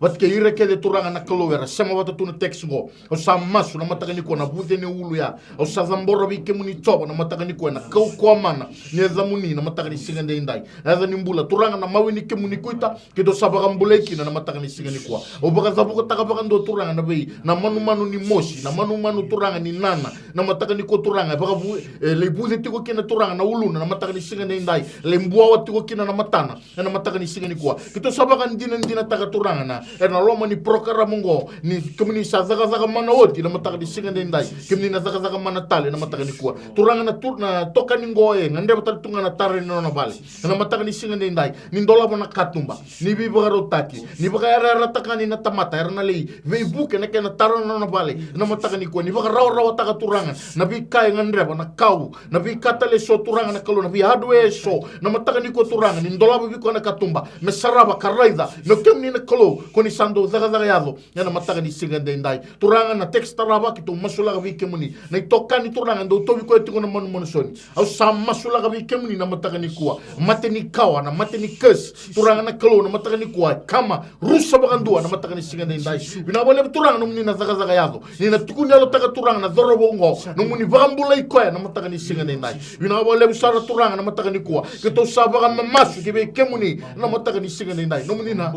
Vata kei ira kece, Turaga na Kalou, era sema vata tu na text qo. Au sa masu na mataka nikua, na vuce ni ulu ya, au sa cabora vei kemuni, Jiova, na mataka nikua, ena kaukauwa mana ni yacamuni na mataka ni siga daidai. Yaca ni bula, Turaga, na mawi ni kemuni kuita, keitou sa vakabulai kina na mataka ni siga nikua. Au vakacavukataka vakadua, Turaga, na vei, na manumanu ni mosi, na manumanu, Turaga, ni nana, na mataka nikua, Turaga, e vakavu-, e lai vuce tiko kina, Turaga, na uluna na mataka ni siga daidai, lai buawa tiko kina na matana ena mataka ni siga nikua. Keitou sa vakadinadinataka, Turaga, na, ena loma ni porokaramu qo, ni kemuni sa cakacaka mana oti na mataka ni siga daidai, kemuni na cakacaka mana tale na mataka nikua. Turaga, na tu-, na tokani qo e gadreva tale tu ga na tara ni nona vale ena mataka ni siga daidai, ni dolava na katuba, ni veivakarautaki, ni vakayarayarataka yani na tamata era na lai veivuke na kena tara na nona vale na mataka nikua, ni vakarawarawataka, Turaga, na veika e gadreva, na kau, na veika tale eso, Turaga na Kalou, na vei hardware eso na mataka nikua, Turaga, ni dolava vei koya na katuba me sarava ka raica ni o kemuni na Kalou, ko ni sa dau cakacaka yaco ena mataka ni siga daidai. Turaga, na text tarava, keitou masulaka vei kemuni na itokani, Turaga, dau tauvi koya tiko na manumanu soni. Au sa masulaka vei kemuni na mataka nikua, mate ni kawa, na mate ni curse, Turaga na Kalou, na mataka nikua, e kama, rusa vakadua na mataka ni siga daidai. Vinaka vakalevu, Turaga, nomuni na cakacaka yaco, ni na tukuni yalotaka, Turaga, na cauravou qo, nomuni vakabulai koya na mataka ni siga daidai. Vinaka vakalevu sara, Turaga, na mataka nikua, keitou sa vakamamasu ki vei kemuni na mataka ni siga daidai, nomuni na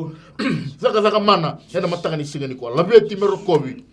cakacaka mana ena mataka ni siga nikua. Laveti me rokovi,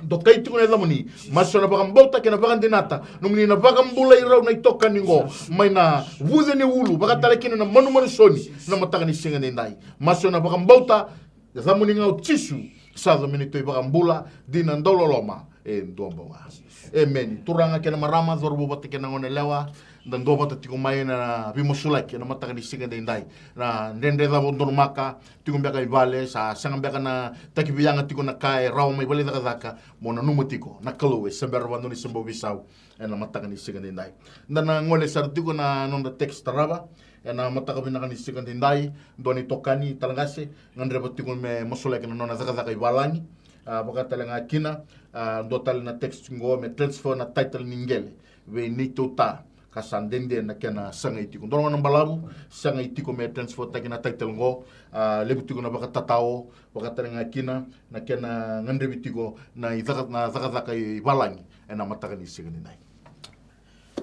dokai tiko na yacamuni. Masu ena vakabauta kei na vakadinata, nomuni na vakabulai rau na itokani qo mai na vuce ni ulu, vaka tale kina na manumanu soni, na mataka ni siga daidai. Masu ena vakabauta, yacamuni ga o Jisu, sa yaco me neitou iVakabula dina, dauloloma e dua bau ga. Emeni. Turaga kei na marama, cauravou vata kei na gone yalewa, da duavata tiko mai na veimasulaki ena mataka ni siga daidai. Na dredre cava o donumaka, tiko beka i vale, sa sega beka na takiveiyaga tiko na ka e rawa mai vale ni cakacaka, mo nanuma tiko, na Kalou e se bera vakadua ni se bau veisau ena mataka ni siga daidai. Da na gole sara tiko na noda text tarava ena mataka vinaka ni siga daidai. Dua na itokani, Talaqase, gadreva tiko me masulaki na nona cakacaka i valagi. A, vaka tale ga kina, a, dua tale na text qo, me transfer na title ni qele vei neitou ta, ka sa dede na kena sagai tiko. Dua na gauna balavu, sagai tiko me transfer taki na title qo. A, levu tiko na vakatatao, vaka tale ga kina na kena gadrevi tiko na icaka-, na cakacaka i valagi ena mataka ni siga daidai.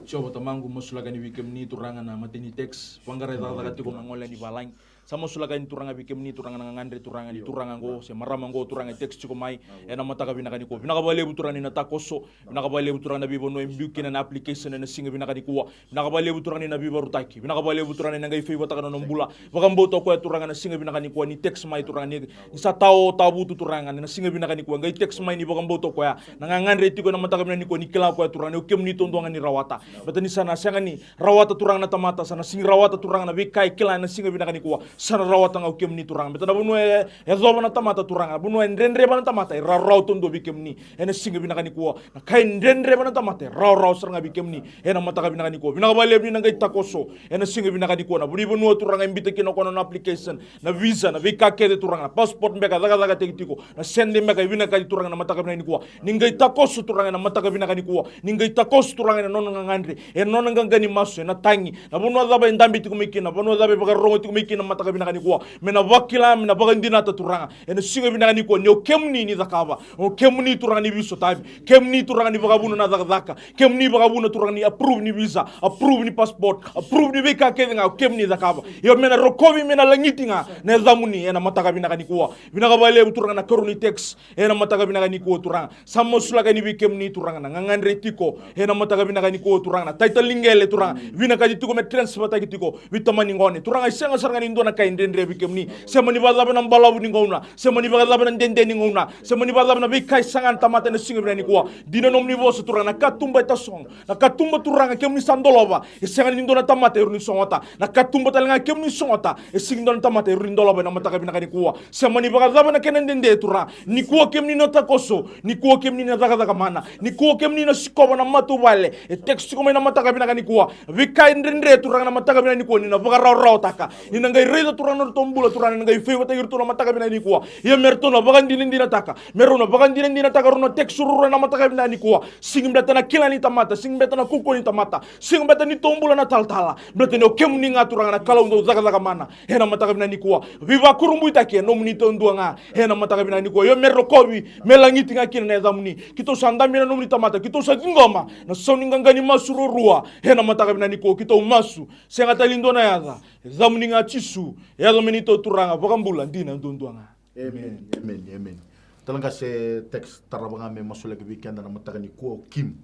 Jiova Tamaqu, masulaka yani vei kemuni, Turaga, na mata ni text, vaqara e cakacaka tiko na gole ni valagi. Sa masulaka yani Turaga vei kemuni Turaga na gagadre Turaga ni turaga oqo se marama oqo Turaga e text tiko mai ena mataka vinaka nikua. Vinaka vakalevu Turaga ni na takoso. Vinaka vakalevu Turaga na veivanua e biu kina na application ena siga vinaka nikua. Vinaka vakalevu Turaga ni na veivarutaki. Vinaka vakalevu Turaga ni na qai favour-taka na nona bula. Vakabauta o koya Turaga na siga vinaka nikua ni text mai Turaga ni, ni sa tao tavutu Turaga ni na siga vinaka nikua qai text mai ni vakabauta o koya. Na gagadre tiko ena mataka vinaka nikua ni kila o koya Turaga ni o kemuni taudua ga ni rawata. Baleta ni sa na sega ni rawata Turaga na tamata, sa na sega ni rawata Turaga na veika e kila ena siga vinaka nikua. Sa na rawata ga o kemuni Turaga. Baleta na vanua e, e yacova na tamata Turaga, na vanua e dredreva na tamata, e rawarawa taudua vei kemuni ena siga vinaka nikua. Na ka e dredreva na tamata e rawarawa sara ga vei kemuni ena mataka vinaka nikua. Vinaka vakalevu ni na qai takoso ena siga vinaka nikua. Na veivanua Turaga e biuta kina o koya na nona application, na visa, na veika kece Turaga, na passport beka e cakacakataki tiko, na sede beka e vinakati Turaga na mataka vinaka nikua. Ni qai takoso Turaga ena mataka vinaka nikua. Ni qai takoso Turaga ena nona gagadre, ena nona qaqa ni masu, ena tagi. Na vanua cava e dabe tiko mai kina, na vanua cava e vakarorogo tiko mai kina na mataka vinaka nikua. Me na vakila, me na vakadinata Turaga ena siga vinaka nikua ni o kemuni ni cakava. O kemuni Turaga ni veisotavi. Kemuni Turaga ni vakavuna na cakacaka. Kemuni vakavuna Turaga ni approve ni visa, approve ni passport, approve ni veika kece ga o kemuni cakava. Io me na rokovi, me na lagiti ga na yacamuni ena mataka vinaka nikua. Vinaka vakalevu Turaga na karua ni text ena mataka vinaka nikua Turaga. Sa masulaka yani vei kemuni Turaga na gagadre tiko ena mataka vinaka nikua Turaga, na title ni qele Turaga vinakati tiko me transfer-taki tiko vei tamani gone Turaga. E sega sara ga ni dua na ka e dredre vei kemuni. Se mani vakacava na balavu ni gauna, se mani vakacava na dede ni gauna, se mani vakacava na veika e saga na tamata ena siga vinaka nikua. Dina nomuni vosa Turaga, na katuba e tasogo, na katuba Turaga kemuni sa dolava. E sega ni dua na tamata e rawa ni sogota. Na katuba tale ga kemuni sogota, e sega ni dua na tamata e rawa ni dolava ena mataka vinaka nikua. Se mani vakacava na kena dede Turaga, nikua kemuni na takoso, nikua kemuni na cakacaka mana, nikua kemuni na sikova na matavuvale e text tiko mai na mataka vinaka nikua. Veika e dredre Turaga na mataka vinaka nikua ni na vakarawarawataka. Ni na qai raica Turaga na nodratou bula Turaga ni na qai favour-taki iratou na mataka vinaka nikua. Ia me ratou na vakadinadinataka, me rau na vakadinadinataka rau na text ruarua ena mataka vinaka nikua. Sega ni baleta na kila ni tamata, sega ni baleta na kaukauwa ni tamata, sega ni baleta ni tou bula na talatala. Baleta ni o kemuni ga Turaga na Kalou dau cakacaka mana ena mataka vinaka nikua. Veivakurabuitaki e nomuni taudua ga ena mataka vinaka nikua. Io me rokovi, me lagiti ga kina na yacamuni. Keitou sa dabe na nomuni tamata, keitou sa ciqoma na sau ni qaqa ni masu ruarua ena mataka vinaka nikua. Keitou masu, sega tale ni dua na yaca, yacamuni ga Jisu, e yaco me neitou Turaga, vakabula dina duadua ga. Emeni, emeni, emeni. Talega se text tarava ga me masulaki vei keda na mataka nikua o Kim.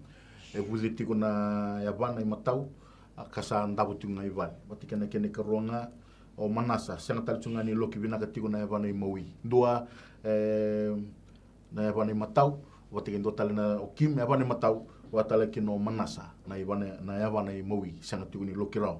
E vuce tiko na yavana imatau, a ka sa davo tiko ga i vale. Vata kei na kena ikarua ga o Manasa, sega tale tiko ga ni loki vinaka tiko na yavana imawi. Dua, e, na yavana imatau, vata kei dua tale na o Kim, yavana imatau, vata tale kina o Manasa, na yavana, na yavana imawi, sega tiko ni loki rawa.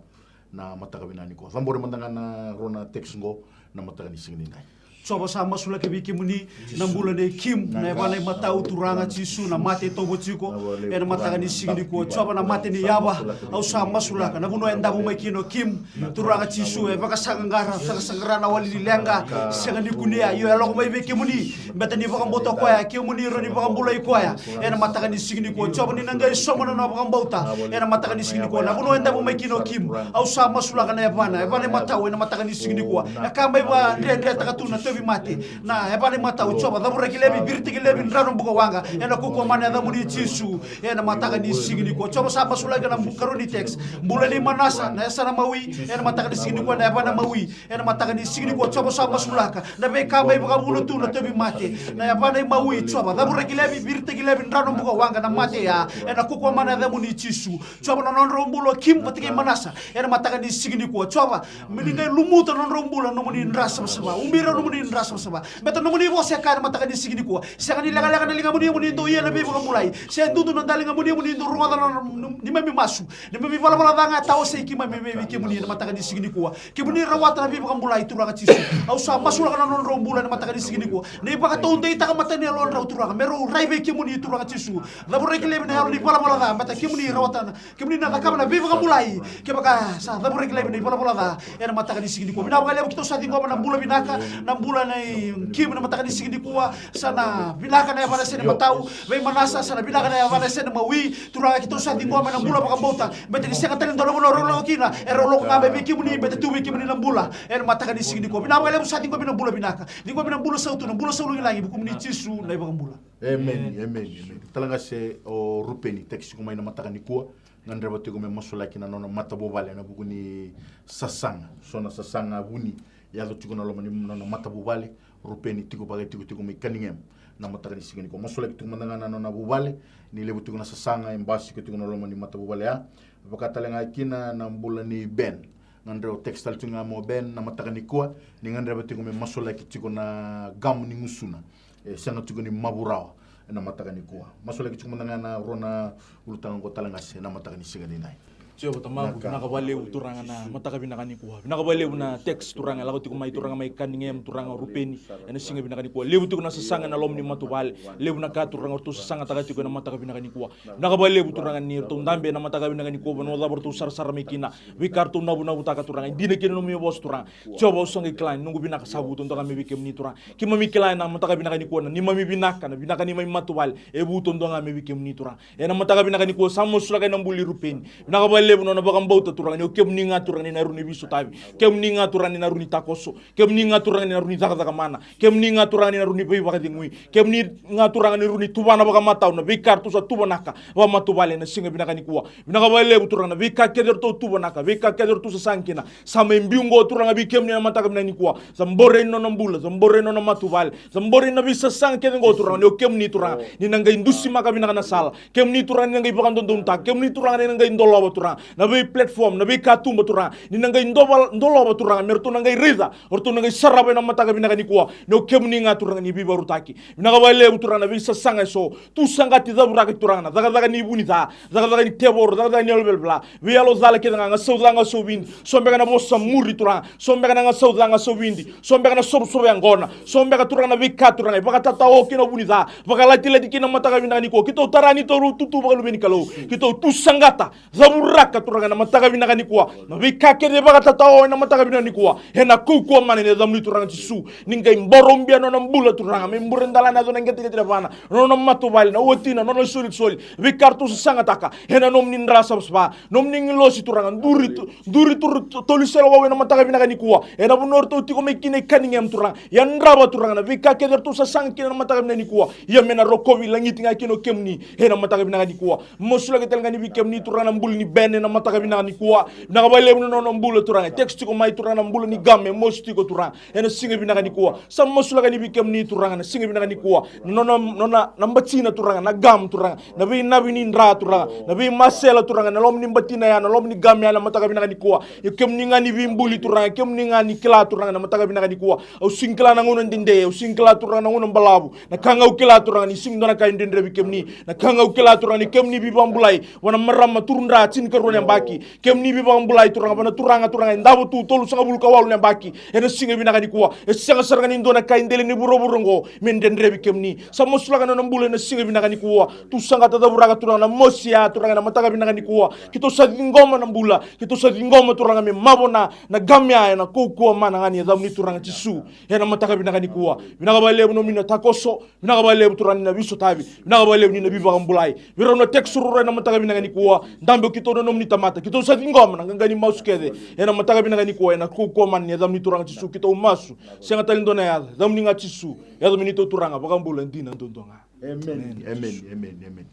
Na mataka vinaka nikua. Cabori mada ga na rua na text qo na mataka ni siga nidai. Jiova sa masulaki vei kemuni na bula nei Kim, na yavana imatau Turaga Jisu, na mate e tovo tiko ena mataka ni siga nikua. Jiova na mate ni yava, au sa masulaka na vanua e davo mai kina o Kim, Turaga Jisu, e vakasaqaqara, vakasaqara na wali ni leqa, sega ni kunea, io e lako mai vei kemuni. Beta ni vakabauta o koya, kemuni rawa ni vakabulai koya ena mataka ni siga nikua. Jiova ni na qai sauma na nona vakabauta ena mataka ni siga nikua. Na vanua e davo mai kina o Kim, au sa masulaka na yavana, yavana imatau ena mataka ni siga nikua. E ka mai vakadredretaka tu na tauvimate na yavana imatau. Jiova, cavuraki laivi, viritaki laivi, dra na bukawaqa ena kaukauwa mana ni yacamuni Jisu. Ena mataka ni siga nikua, Jiova sa masulaka na bu-, karua ni text, bula nei Manasa, na yasana mawi ena mataka ni siga nikua, na yavana mawi. Ena mataka ni siga nikua, Jiova sa masulaka na veika mai vakavuna tu na tauvimate, na yavana imawi. Jiova, cavuraki laivi, viritaki laivi, dra na bukawaqa na mate ya ena kaukauwa mana ni yacamuni Jisu. Jiova, na nodrau bula o Kim vata kei Manasa ena mataka ni siga nikua. Jiova, me ni qai lumuta na nodrau bula na nomuni dra savasava. Ubi rau na nomuni dra savasava. Beta na nomuni vosa e kaya ena mataka ni siga nikua, sega ni lekaleka na ligamuni mo ni dau ia na veivakabulai, se dudu na daligamuni mo ni dau rogoca na neimami masu. Neimami valavala ca ga e tawasei keimami mai vei kemuni ena mataka ni siga nikua. Kemuni rawata na veivakabulai Turaga Jisu. Au sa masulaka na nodrau bula ena mataka ni siga nikua. Ni vakataudeitaka mata ni yalodrau Turaga, me rau rai vei kemuni Turaga Jisu. Cavuraki laivi na yalo ni valavala ca, beta kemuni rawata na, kemuni na cakava na veivakabulai. Kevaka sa cavuraki laivi na ivalavala ca ena mataka ni siga nikua. Vinaka vakalevu, keitou sa ciqoma na bula vinaka, na bula nei Kim na mataka ni siga nikua. Sa na vinaka na yavana e sega ni matau vei Manasa, sa na vinaka na yavana e sega ni mawi. Turaga, keitou sa ciqoma na bula vakabauta, beta ni sega tale ni dua na vanua rau lako kina, e rau lako ga mai vei kemuni, beta tu vei kemuni na bula ena mataka ni siga nikua. Vinaka vakalevu, sa ciqomi na bula vinaka, ciqomi na bula sautu, na bula saulagilagi, vukumuni Jisu na iVakabula. Emeni, emeni, emeni. Talega se o Rupeni, text tiko mai na mataka nikua, gadreva tiko me masulaki na nona matavuvale ena vuku ni sasaga, so na sasaga vuni Yaco tiko na loma ni nona matavuvale, Rupeni tiko vakatikotiko mai Cunningham. Na mataka ni siga nikua, masulaki tiko mada ga na nona vuvale, ni levu tiko na sasaga e basika tiko na loma ni matavuvale ya. Vaka tale ga kina na bula ni Ben. Gadreva text tale tiko ga mo Ben na mataka nikua, ni gadreva tiko me masulaki tiko na gamu ni gusuna. E sega tiko ni mavu rawa ena mataka nikua. Masulaki tiko mada ga na rua na ulutaga oqo tale ga se na mataka ni siga ni nai. Jiova Tamaqu, vinaka vakalevu Turaga na mataka vinaka nikua. Vinaka vakalevu na text Turaga e lako tiko mai Turaga mai Cunningham, Turaga o Rupeni, ena siga vinaka nikua. Levu tiko na sasaga ena loma ni matavuvale. Levu na ka Turaga o ratou sasagataka tiko ena mataka vinaka nikua. Vinaka vakalevu Turaga ni ratou dabe ena mataka vinaka nikua, vanua cava ratou sarasara mai kina. Veika ratou navunavutaka Turaga. E dina kina na nomuni vosa Turaga. Jiova, au sa qai kila ni noqu vinaka sa vu taudua ga mai vei kemuni Turaga. Keimami kila ena mataka vinaka nikua na neimami vinaka, na vinaka ni neimami matavuvale, e vu taudua ga mai vei kemuni Turaga. Ena mataka vinaka nikua sa masulaka ena bula i Rupeni. Vinaka vakalevu na nona vakabauta Turaga ni o kemuni ga Turaga ni na rawa ni veisotavi. Kemuni ga Turaga ni na rawa ni takoso. Kemuni ga Turaga ni na rawa ni cakacaka mana. Kemuni ga Turaga ni na rawa ni veivakacegui. Kemuni ga Turaga ni rawa ni tuvana vakamatau na veika ratou sa tuvanaka vakamatavuvale ena siga vinaka nikua. Vinaka vakalevu Turaga na veika kece ratou tuvanaka, veika kece ratou sasaga kina. Sa mai biu oqo Turaga vei kemuni ena mataka vinaka nikua. Cabori nona bula, cabori nona matavuvale. Cabori na veisasaga kece oqo Turaga ni o kemuni Turaga ni na qai dusimaka vinaka na sala. Kemuni Turaga ni na qai vakadodonutaka, kemuni Turaga ni na qai dolava Turaga na vei platform, na veikatuba Turaga ni na qai dova, dolava Turaga me ratou na qai raica, o ratou na qai sarava ena mataka vinaka nikua. Ni o kemuni ga Turaga ni veivakarautaki. Vinaka vakalevu Turaga na veisasaga eso. Tu saqati, cavuraki Turaga na cakacaka ni vu ni ca, cakacaka ni tevoro, cakacaka ni yalo velavela. Veiyalo cala kece ga, gasau ca, gasau vidi. So beka na vosa muri Turaga. So beka na gasau ca, gasau vidi. So beka na sovosova yaqona. So beka Turaga na veika Turaga e vakatatao kina vu ni ca. Vakalatilati kina mataka vinaka nikua. Keitou tara ni taurau tutu vakaluveni Kalou. Keitou tu saqata. Cavuraka Turaga na mataka vinaka nikua. Na veika kece e vakatatao ena mataka vinaka nikua. Ena kaukauwa mana ni yacamuni Turaga Jisu. Ni qai boro bia nona bula Turaga. Me bure dala na yaco na qeteqete na vana. Nona matavuvale, na watina, nona isolisoli. Veika ratou sasagataka. Ena nomuni dra savasava. Nomuni agilosi Turaga. Duri tu, duri tu, tolu sele wau ena mataka vinaka nikua. Ena vanua ratou tiko mai kina i Cunningham Turaga. Yadrava Turaga na veika kece ratou sasaga kina na mataka vinaka nikua. Ia me na rokovi lagiti ga kina o kemuni. Ena mataka vinaka nikua. Masulaki tale ga ni vei kemuni Turaga na bula ni Ben ena mataka vinaka nikua. Vinaka vakalevu na nona bula Turaga. Text tiko mai Turaga na bula ni Gam e mosi tiko Turaga. Ena siga vinaka nikua. Sa masulaka ni vei kemuni Turaga na siga vinaka nikua. Na nona, nona, na batina Turaga, na Gam Turaga. Na veinavi ni dra Turaga. Na veimasela Turaga, na loma ni batina ya, na loma ni Gam ya na mataka vinaka nikua. Ia kemuni ga ni veibuli Turaga, kemuni ga ni kila Turaga na mataka vinaka nikua. Au sega ni kila na gauna dede, au sega ni kila Turaga na gauna balavu. Na ka ga au kila Turaga ni sega ni dua na ka e dredre vei kemuni. Na ka ga au kila Turaga ni kemuni veivakabulai. Vua na marama turudra tinikarua na yabaki. Kemuni veivakabulai Turaga, vua na turaga Turaga e davo tu tolusagavulu ka walu na yabaki. Ena siga vinaka nikua. E sega sara ga ni dua na ka e dela ni vuravura oqo. Me dredre vei kemuni. Sa masulaka na nona bula ena siga vinaka nikua. Tu saqata, cavuraka Turaga na mosi ya Turaga ena mataka vinaka nikua. Keitou sa ciqoma na bula. Keitou sa ciqoma Turaga me mavoa na Gam ya ena kaukauwa mana ga ni yacamuni Turaga Jisu. Ena mataka vinaka nikua. Vinaka vakalevu nomuni na takoso. Vinaka vakalevu Turaga ni na veisotavi. Vinaka vakalevu ni na veivakabulai. Vei rau na text ruarua ena mataka vinaka nikua. Dabe o keitou na nomuni tamata. Keitou sa ciqoma na qaqa ni masu kece. Ena mataka vinaka nikua. Ena kaukauwa mana ni yacamuni Turaga Jisu. Keitou masu. Sega tale ni dua na yaca. Yacamuni ga Jisu. Yaca me neitou Turaga. Vakabula dina duadua ga. Amen. Amen. Amen. Amen.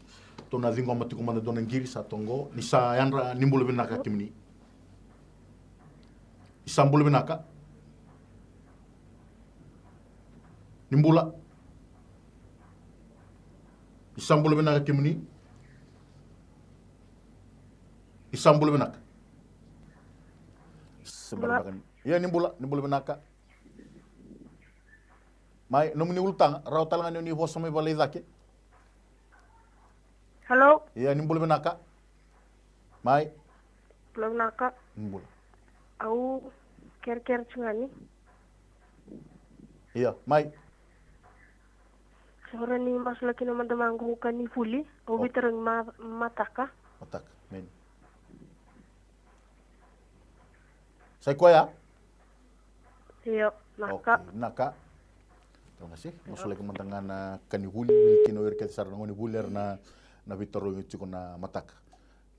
Tou na ciqoma tiko mada dua na qiri sa toqo. Ni sa yadra ni bula vinaka kemuni. Ni sa bula vinaka. Ni bula. Ni sa bula vinaka kemuni. Ni sa bula vinaka. Sa bula vinaka. Ia ni bula, ni bula vinaka. Mai, nomuni ulutaga, rawa tale ga ni oni vosa mai vale i cake. Hello? Ia, ni bula vinaka. Mai. Bula vinaka. Ni bula. Au kerekere tu ga ni. Ia, mai. Sa rawa ni masulaki na madamaqu ka ni vuli. Au veitarogi ma-, mataka. Mataka, mai. Sa i koya? Io, naka. Okay, naka. Tau na se, masulaki mada ga na ka ni vuli, vuli kina o ira kece sara na gone vuli era na, na veitarogi tiko na mataka.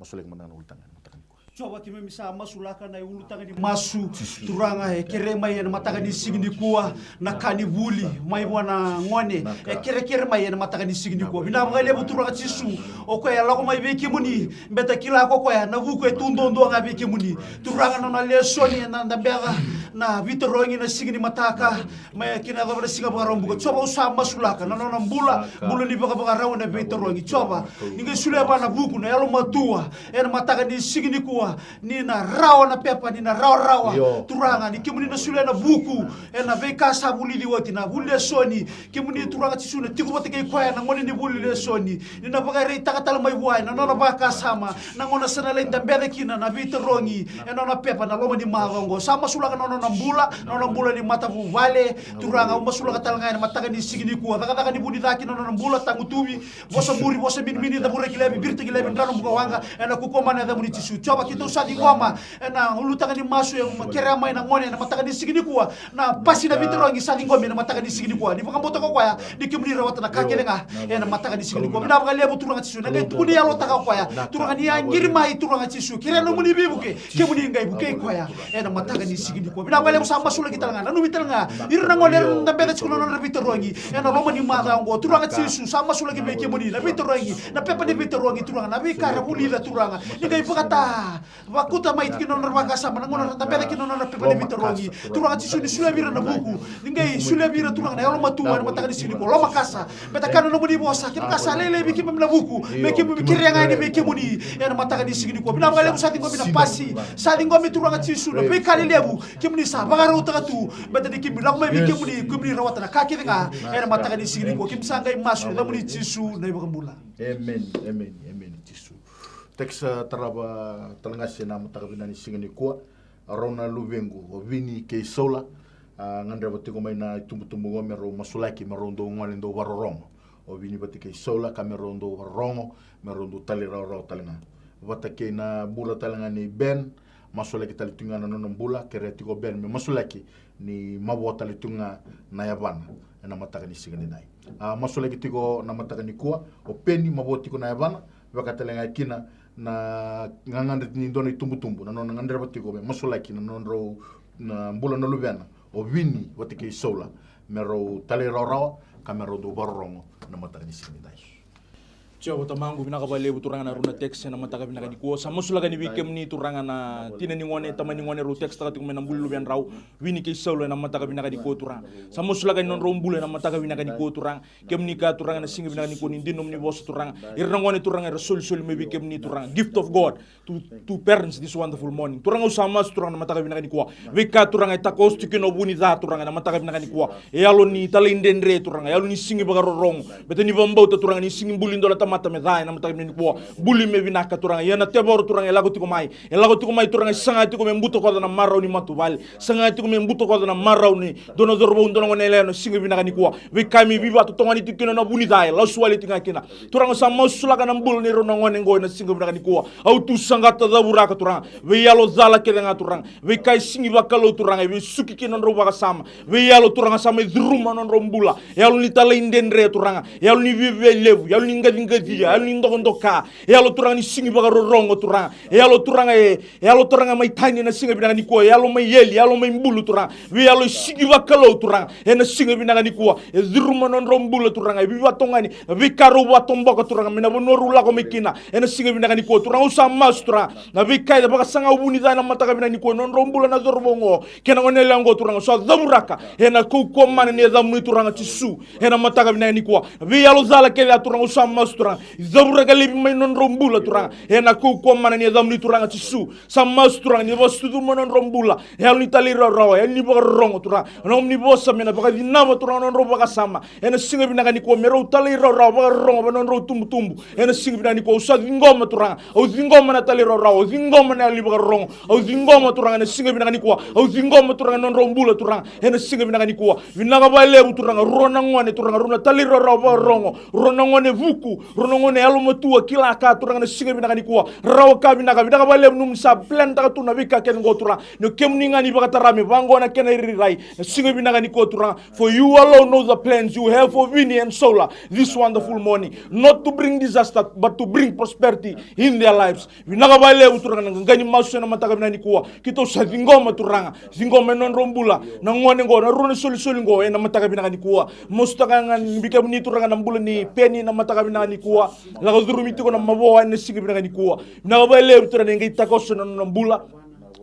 Masulaki mada ga na ulutaga na mataka ni kua. Jiova keimami sa masulaka na ulutaga ni masu, Turaga e kere mai ena mataka ni siga ni kua, na ka ni vuli, mai vua na gone, e kerekere mai ena mataka ni siga ni kua. Vinaka vakalevu Turaga Jisu, o koya e lako mai vei kemuni, beta kila ko koya, na vuku e tu duadua ga vei kemuni. Turaga nona lesoni, ena dabeca, Na veitarogi na siga ni mataka mai kina yacova na siga Vakaraubuka. Jiova, au sa masulaka na nona bula, bula ni vakavakarau ena veitarogi. Jiova, ni qai solia vua na vuku, na yalomatua ena mataka ni siga nikua, ni na rawa na pepa, ni na rawarawa. Turaga, ni kemuni na solia na vuku ena veika sa vulici oti, na vuli lesoni. Kemuni Turaga Jisu na tiko vata kei koya na gone ni vuli lesoni, ni na vakaraitaka tale mai vua ena nona vakasama na gauna sa na lai dabeca kina na veitarogi ena nona pepa na loma ni macawa oqo. Sa masulaka na nona bula, na nona bula ni matavuvale. Turaga, au masulaka tale ga ena mataka ni siga nikua, cakacaka ni vu ni cake na nona bula, tagutuvi, vosa muri, vosa minimini, cavuraki laivi, viritaki laivi, drano buka waqa, ena kaukauwa mana na yacamuni Jisu. Jiova, keitou sa ciqoma ena ulutaga ni masu e kerea mai na gone ena mataka ni siga nikua, na pasi na veitarogi sa ciqomi ena mataka ni siga nikua. Ni vakabauta ko koya ni kemuni rawata na ka kece ga ena mataka ni siga nikua. Vinaka vakalevu Turaga Jisu, na qai tukuni yalotaka o koya. Turaga, ni a qiri mai Turaga Jisu, kerea nomuni veivuke, kemuni qai vukei koya ena mataka ni siga nikua. Vinaka vakalevu, sa masulaki tale ga, nanumi tale ga ira na gone era na dabeca tiko na nodra veitarogi ena loma ni macawa oqo. Turaga Jisu, sa masulaki vei kemuni na veitarogi, na pepa ni veitarogi, Turaga, na veika era vulica, Turaga, ni qai vakata vakuta mai tiko na nodra vakasama na gauna era dabeca kina na nodra pepa ni veitarogi. Turaga Jisu, ni solia vei ira na vuku, ni qai solia vei ira, Turaga, na yalomatua ena mataka ni siga nikua. Lomakasa, baleta na nomuni vosa, kevaka sa lailai vei keimami na vuku, me keimami kerea ga yani vei kemuni ena mataka ni siga nikua. Vinaka vakalevu, sa ciqomi na pasi, sa ciqomi, Turaga Jisu, na veika lelevu kemuni sa vakarautaka tu, baleta ni keimami lako mai vei kemuni, kemuni rawata na ka kece ga ena mataka ni siga nikua. Keimami sa qai masu ena yacamuni Jisu na iVakabula. Emeni, emeni, emeni Jisu. Tekisa tarava tale ga se na mataka vinaka ni siga nikua, rau na luvequ o Vini kei Saula, a, gadreva tiko mai na itubutubu oqo me rau masulaki, me rau dau gone dau vakarorogo. O Vini vata kei Saula ka me rau dau vakarorogo, me rau dau talairawarawa tale ga. Vata kei na bula tale ga nei Ben, masulaki tale tiko ga na nona bula, kerea tiko o Ben me masulaki, ni mavoa tale tiko ga na yavana ena mataka ni siga nidai. A, masulaki tiko na mataka nikua o Peni, mavoa tiko na yavana, vaka tale ga kina na gagadre ni dua na itubutubu, na nona gadreva tiko me masulaki na nodrau, na bula na luvena o Vini vata kei Saula, me rau talairawarawa ka me rau dau vakarorogo na mataka ni siga nidai. Jiova Tamaqu, vinaka vakalevu Turaga na rua na tekisi ena mataka vinaka nikua. Sa masulaka yani vei kemuni Turaga na tina ni gone, tama ni gone, rau tekisitaka tiko mai na bula ni luvedrau, Vini kei Saula, ena mataka vinaka nikua Turaga. Sa masulaka yani nodrau bula ena mataka vinaka nikua Turaga. Kemuni kaya Turaga ena siga vinaka nikua ni dina nomuni vosa Turaga, ira na gone Turaga era solisoli mai vei kemuni Turaga. Gift of God to, to parents this wonderful morning. Turaga, au sa masu Turaga na mataka vinaka nikua, veika Turaga e takoso tiko kina o vu ni ca Turaga na mataka vinaka nikua. E yalo ni talaidredre Turaga, e yalo ni sigi vakarorogo. Baleta ni vakabauta Turaga ni sigi buli dua na tamata me ca ena mataka vinaka nikua, buli me vinaka Turaga. Ia na tevoro Turaga e lako tiko mai, e lako tiko mai Turaga, e saga tiko me butakoca na marau ni matavuvale, saga tiko me butakoca na marau ni dua na cauravou, dua na gone yalewa ena siga vinaka nikua. Veika me veivatotogani tiko kina na vu ni ca, e lasu wale tiko ga kina. Turaga, au sa masulaka na bula ni rau na gone oqo ena siga vinaka nikua. Au tu saqata, cavuraka Turaga veiyalo cala kece ga Turaga, veika e sigi vakalou Turaga, e veisuki kina nodrau vakasama. Veiyalo Turaga sa mai curuma nodrau bula, e yalo ni talaidredre Turaga, e yalo ni viavialevu, e yalo ni qaciqacia, e yalo ni dokadoka, e yalo Turaga ni sigi vakarorogo Turaga, e yalo Turaga e E yalo Turaga mai tani ena siga vinaka nikua, e yalo mai eli, e yalo mai bulu Turaga, veiyalo e sigi vakalou Turaga. Ena siga vinaka nikua, e curuma nodrau bula Turaga, e veivatogani na veika rau vakatoboka Turaga mai na vanua rau lako mai kina. Ena siga vinaka nikua Turaga, au sa masu Turaga, na veika e vakasaga o vu ni ca ena mataka vinaka nikua, nodrau bula na cauravou oqo kei na gone yalewa oqo Turaga, au sa cavuraka ena kaukauwa mana ni yacamuni Turaga Jisu. Ena mataka vinaka nikua, na veiyalo cala kece ya Turaga, au sa masu Turaga, cavuraka laivi mai nodrau bula Turaga. Ena kaukauwa mana ni yacamuni Turaga Jisu. Sa masu Turaga ni vakasucuma nodrau bula, e yalo ni talairawarawa, e yalo ni vakarorogo Turaga. Na nomuni vosa me na vakacinava Turaga nodrau vakasama. Ena siga vinaka nikua me rau talairawarawa, vakarorogo vei nodrau tubutubu. Ena siga vinaka nikua au sa ciqoma Turaga, au ciqoma na talairawarawa, au ciqoma na yalo ni vakarorogo. Au ciqoma Turaga ena siga vinaka nikua, au ciqoma Turaga nodrau bula Turaga. Ena siga vinaka nikua, vinaka vakalevu Turaga, rua na gone Turaga, rau na talairawarawa, vakarorogo. Rua na gone vuku, rua na gone yalomatua, kila ka Turaga ena siga vinaka nikua. Rawa ka vinaka, vinaka vakalevu nomuni sa plan taka tu na veika kece oqo Turaga. Ni o kemuni ga ni vakatara me vaqo na kena irairai. Na siga vinaka nikua Turaga. For you alone know the plans you have for Vini and Saula this wonderful morning. Not to bring disaster, but to bring prosperity in their lives. Vinaka vakalevu Turaga na qaqa ni masu ena mataka vinaka nikua. Keitou sa ciqoma Turaga, ciqoma ena nodrau bula na gone oqo, na rua na isolisoli oqo ena mataka vinaka nikua. Mosutaka ga ni vei kemuni Turaga na bula ni Peni na mataka vinaka nikua. Lako curumi tiko na mavoa ena siga vinaka nikua. Vinaka vakalevu Turaga ni qai takoso na nona bula.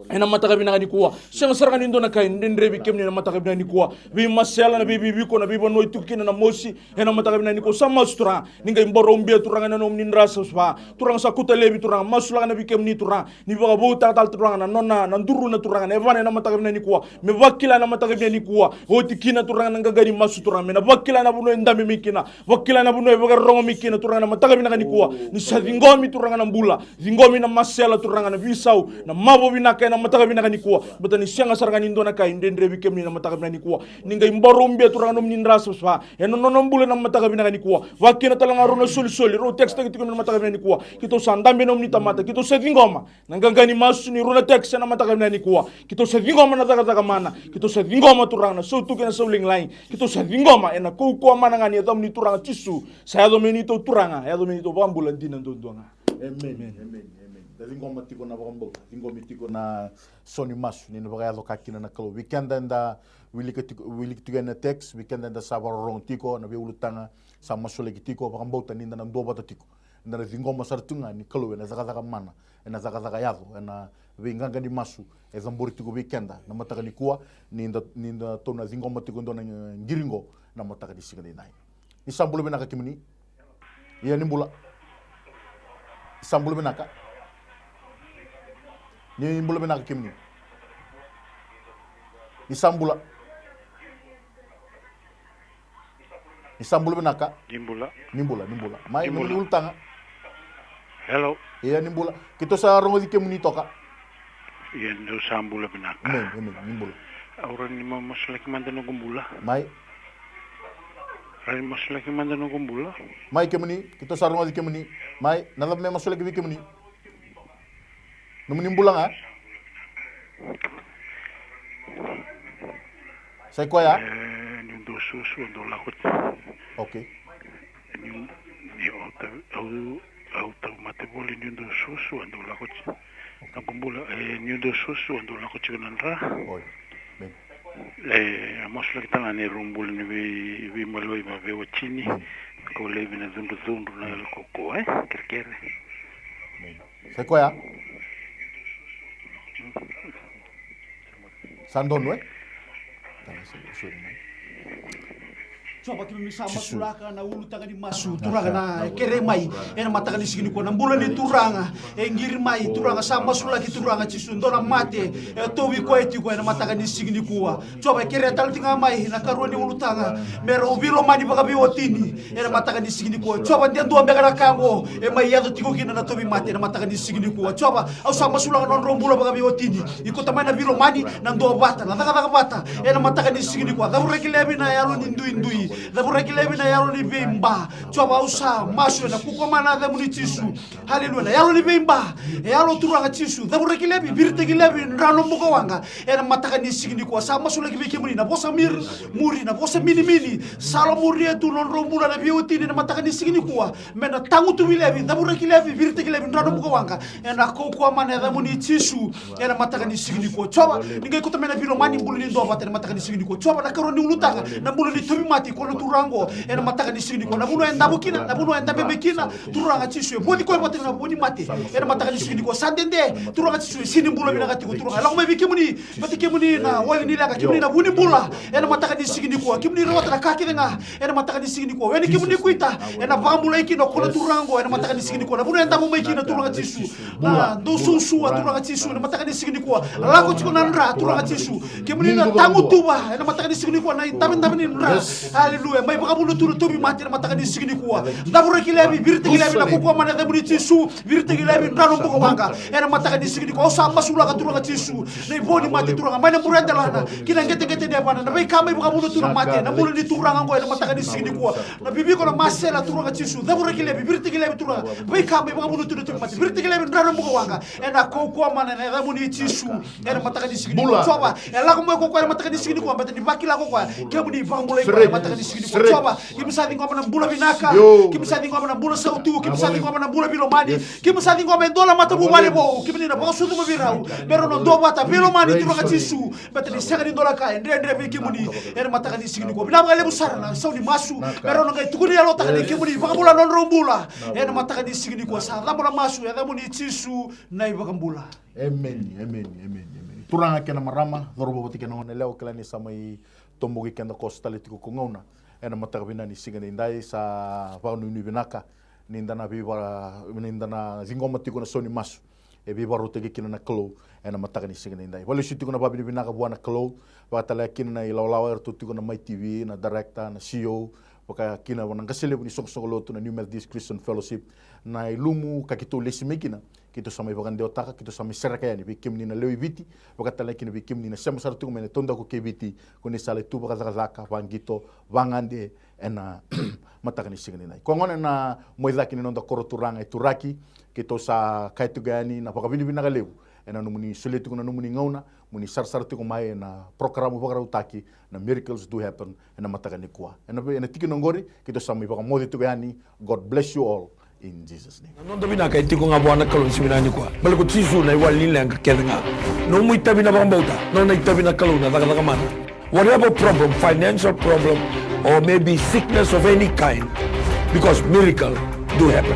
Ena mataka vinaka nikua, sega sara ga ni dua na ka e dredre vei kemuni ena mataka vinaka nikua. Veimasela, na veiveiviko, na veivanua e tiko kina na mosi, ena mataka vinaka nikua sa masu Turaga. Ni qai boro ubia Turaga na nomuni dra savasava. Turaga sa kauta laivi Turaga, masulaka na vei kemuni Turaga. Ni vakavoutaka tale Turaga na nona, na duruna Turaga, na yavana ena mataka vinaka nikua. Me vakila ena mataka vinaka nikua. Oti kina Turaga na qaqa ni masu Turaga. Me na vakila na vanua e dabe mai kina. Vakila na vanua e vakarorogo mai kina Turaga na mataka vinaka nikua. Ni sa ciqomi Turaga na bula. Ciqomi na masela Turaga na veisau. Na mavo vinaka ena mataka vinaka nikua. Bata ni sega sara ga ni dua na ka e dredre vei kemuni na mataka vinaka nikua. Ni qai boro ubia Turaga nomuni dra savasava. Ena nona bula na mataka vinaka nikua. Vakina tale ga rau na solisoli. Rau tekstaki tiko na mataka vinaka nikua. Keitou sa dabe nomuni tamata. Keitou sa ciqoma. Na qaqa ni masu ni rau na text ena mataka vinaka nikua. Keitou sa ciqoma na cakacaka mana. Keitou sa ciqoma Turaga na sautu kei na saulagilagi. Keitou sa ciqoma ena kaukauwa mana ga ni yacamuni Turaga Jisu. Sa yaco me neitou Turaga, yaco me neitou vakabula dina duadua ga. Amen. Amen. Amen. Amen. Da ciqoma tiko na vakabauta, ciqomi tiko na so ni masu ni na vakayaco ka kina na Kalou. Vei keda eda wilika tiko, wiliki tiko ena text, vei keda eda sa vakarorogo tiko, na veiulutaga sa masulaki tiko, vakabauta ni da na duavata tiko. Eda na ciqoma sara tu ga ni Kalou ena cakacaka mana, ena cakacaka yaco, ena veiqaqa ni masu e cabori tiko vei keda na mataka nikua, ni da, ni da tou na ciqoma tiko e dua na qiri qo na mataka ni siga nidai. Ni sa bula vinaka kemuni. Ia ni bula. Ni sa bula vinaka. Ni bula vinaka kemuni. Ni sa bula. Ni sa bula vinaka. Ni bula. Ni bula, ni bula. Mai, ni bula. Ni ulutaga. Hello. Ia ni bula. Keitou sa rogoci kemuni toka. Ia dou sa bula vinaka. Amen, amen, ni bula. Au rawa ni ma-, masulaki mada noqu bula. Mai. Rawa ni masulaki mada noqu bula. Mai kemuni, keitou sa rogoci kemuni. Mai, na cava me masulaki vei kemuni? Nomuni bula ga? Sa i koya? E, niu dau suasua, dau lako. Okay. Niu, niu, au tau, au, au tauvimate voli niu dau suasua, dau lako. Noqu bula, e, niu dau suasua, dau lako tiko na dra. Oi. Bem. E, a masulaki tale ga ni rau bula ni vei, veimaliwai, ma veiwatini. Bem. Kau laivi na cudrucudru, na yalo kaukaua, e, kerekere. Bem. Sa i koya? Sa donu, e? Jiova, keimami sa masulaka na ulutaga ni masu, Turaga, na e kere mai ena mataka ni siga nikua, na bula ni turaga e qiri mai, Turaga, sa masulaki, Turaga Jisu, dua na mate e tauvi koya tiko ena mataka ni siga nikua. Jiova, e kerea tale tiko ga mai na ikarua ni ulutaga me rau veilomani vakaveiwatini ena mataka ni siga nikua. Jiova, de dua beka na ka oqo e mai yaco tiko kina na tauvimate ena mataka ni siga nikua. Jiova, au sa masulaka na nodrau bula vakaveiwatini. Iko tamai na veilomani, na duavata, na cakacaka vata ena mataka ni siga nikua. Cavuraki laivi na yalo ni duidui. Cavuraki laivi na yalo ni veiba. Jiova, au sa masu ena kaukauwa mana na yacamuni Jisu. Haleluya. Na yalo ni veiba, e yalo, Turaga Jisu, cavuraki laivi, viritaki laivi, drano bukawaqa ena mataka ni siga nikua. Sa masulaki vei kemuni na vosa mir-, muri, na vosa minimini. Sa lo muria tu na nodrau bula na veiwatini ena mataka ni siga nikua. Me na tagutuvi laivi, cavuraki laivi, viritaki laivi, drano bukawaqa ena kaukauwa mana na yacamuni Jisu. Ena mataka ni siga nikua, Jiova, ni qai kauta mai na veilomani, bula ni duavata ena mataka ni siga nikua. Jiova, na ikarua ni ulutaga, na bula ni tauvimate, ko na turaga oqo ena mataka ni siga nikua. Na vanua e davo kina, na vanua e dabe mai kina, Turaga Jisu, e voci koya vata na vu ni mate ena mataka ni siga nikua. Sa dede, Turaga Jisu, e sega ni bula vinaka tiko, Turaga. E lako mai vei kemuni, vata kemuni na wali ni leqa, kemuni na vu ni bula ena mataka ni siga nikua. Kemuni rawata na ka kece ga ena mataka ni siga nikua. O yani kemuni kuita ena vakabulai kina o koya na turaga oqo ena mataka ni siga nikua. Na vanua e davo mai kina, Turaga Jisu, na dau suasua, Turaga Jisu, ena mataka ni siga nikua. Lako tiko na dra, Turaga Jisu. Kemuni na tagutuva ena mataka ni siga nikua na idavedave ni dra. Haleluya. Mai vakavuna tu na tauvimate ena mataka ni siga nikua. Cavuraki laivi, viritaki laivi ena kaukauwa mana na yacamuni Jisu. Viritaki laivi, drano bukawaqa ena mataka ni siga nikua. Au sa masulaka, Turaga Jisu, na ivo ni mate, Turaga, mai na bure delana ki na qeteqete ni yavana, na veika mai vakavuna tu na mate, na bula ni turaga oqo ena mataka ni siga nikua. Na viviko, na masela, Turaga Jisu, cavuraki laivi, viritaki laivi, Turaga, veika mai vakavuna tu na tauvimate, viritaki laivi, drano bukawaqa ena kaukauwa mana na yacamuni Jisu. Ena mataka ni siga nikua, Jiova, e lako mai ko koya ena mataka ni siga nikua, baleta ni vakila ko koya, kemuni vakabulai koya ena mataka ni Jiova, keimami sa ciqoma na bula vinaka. Keimami sa ciqoma na bula sautu. Keimami sa ciqoma na bula veilomani. Keimami sa ciqoma e dua na matavuvale vou. Kemuni na vakasucuma vei rau me rau na duavata veilomani, Turaga Jisu. Baleta ni sega ni dua na ka e dredre vei kemuni ena mataka ni siga nikua. Vinaka vakalevu sara na sau ni masu me rau na qai tukuni yalotaka ni kemuni vakabula na nodrau bula ena mataka ni siga nikua. Sa cabo na masu ena yacamuni Jisu na iVakabula. Emeni, emeni, emeni, emeni. Turaga kei na marama, cauravou vata kei na goneyalewa, kila ni sa mai toboki keda koso tale tiko ko gauna ena mataka vinaka ni siga nidai. Sa vakanuinui vinaka ni da na veiva-, ni da na ciqoma tiko na sau ni masu e veivakarautaki kina na Kalou ena mataka ni siga nidai. Vakalesuya tiko na vakavinavinaka vua na Kalou, vaka tale ga kina na ilawalawa eratou tiko na Mai T V, na director, na C E O, vaka kina na qase levu ni soqosoqo lotu na New Methodist Christian Fellowship, na ilumu ka keitou lesi mai kina. Keitou sa mai vakadewataka, keitou sa mai sereka yani vei kemuni na lewe i Viti, vaka tale ga kina vei kemuni na sema sara tiko mai na taudaku kei Viti, ko ni sa lai tu vakacakacaka, vaqito, vagade ena mataka ni siga nidai. Koya gona na mai cake ni noda koro turaga e Turaki, keitou sa kaya tiko yani na vakavinavinaka levu ena nomuni solia tiko na nomuni gauna mo ni sarasara tiko mai ena porokaramu vakarautaki na Miracles Do Happen ena mataka nikua. Ena, ena tikina oqori keitou sa mai vakamoce tiko yani. God bless you all in Jesus' name. Na noda vinaka e tiko ga vua na Kalou ni siga vinaka nikua. Baleta ko Jisu na iwali ni leqa kece ga. Nomu itavi na vakabauta, nona itavi na Kalou na cakacaka mana. Whatever problem, financial problem, or maybe sickness of any kind, because miracle do happen.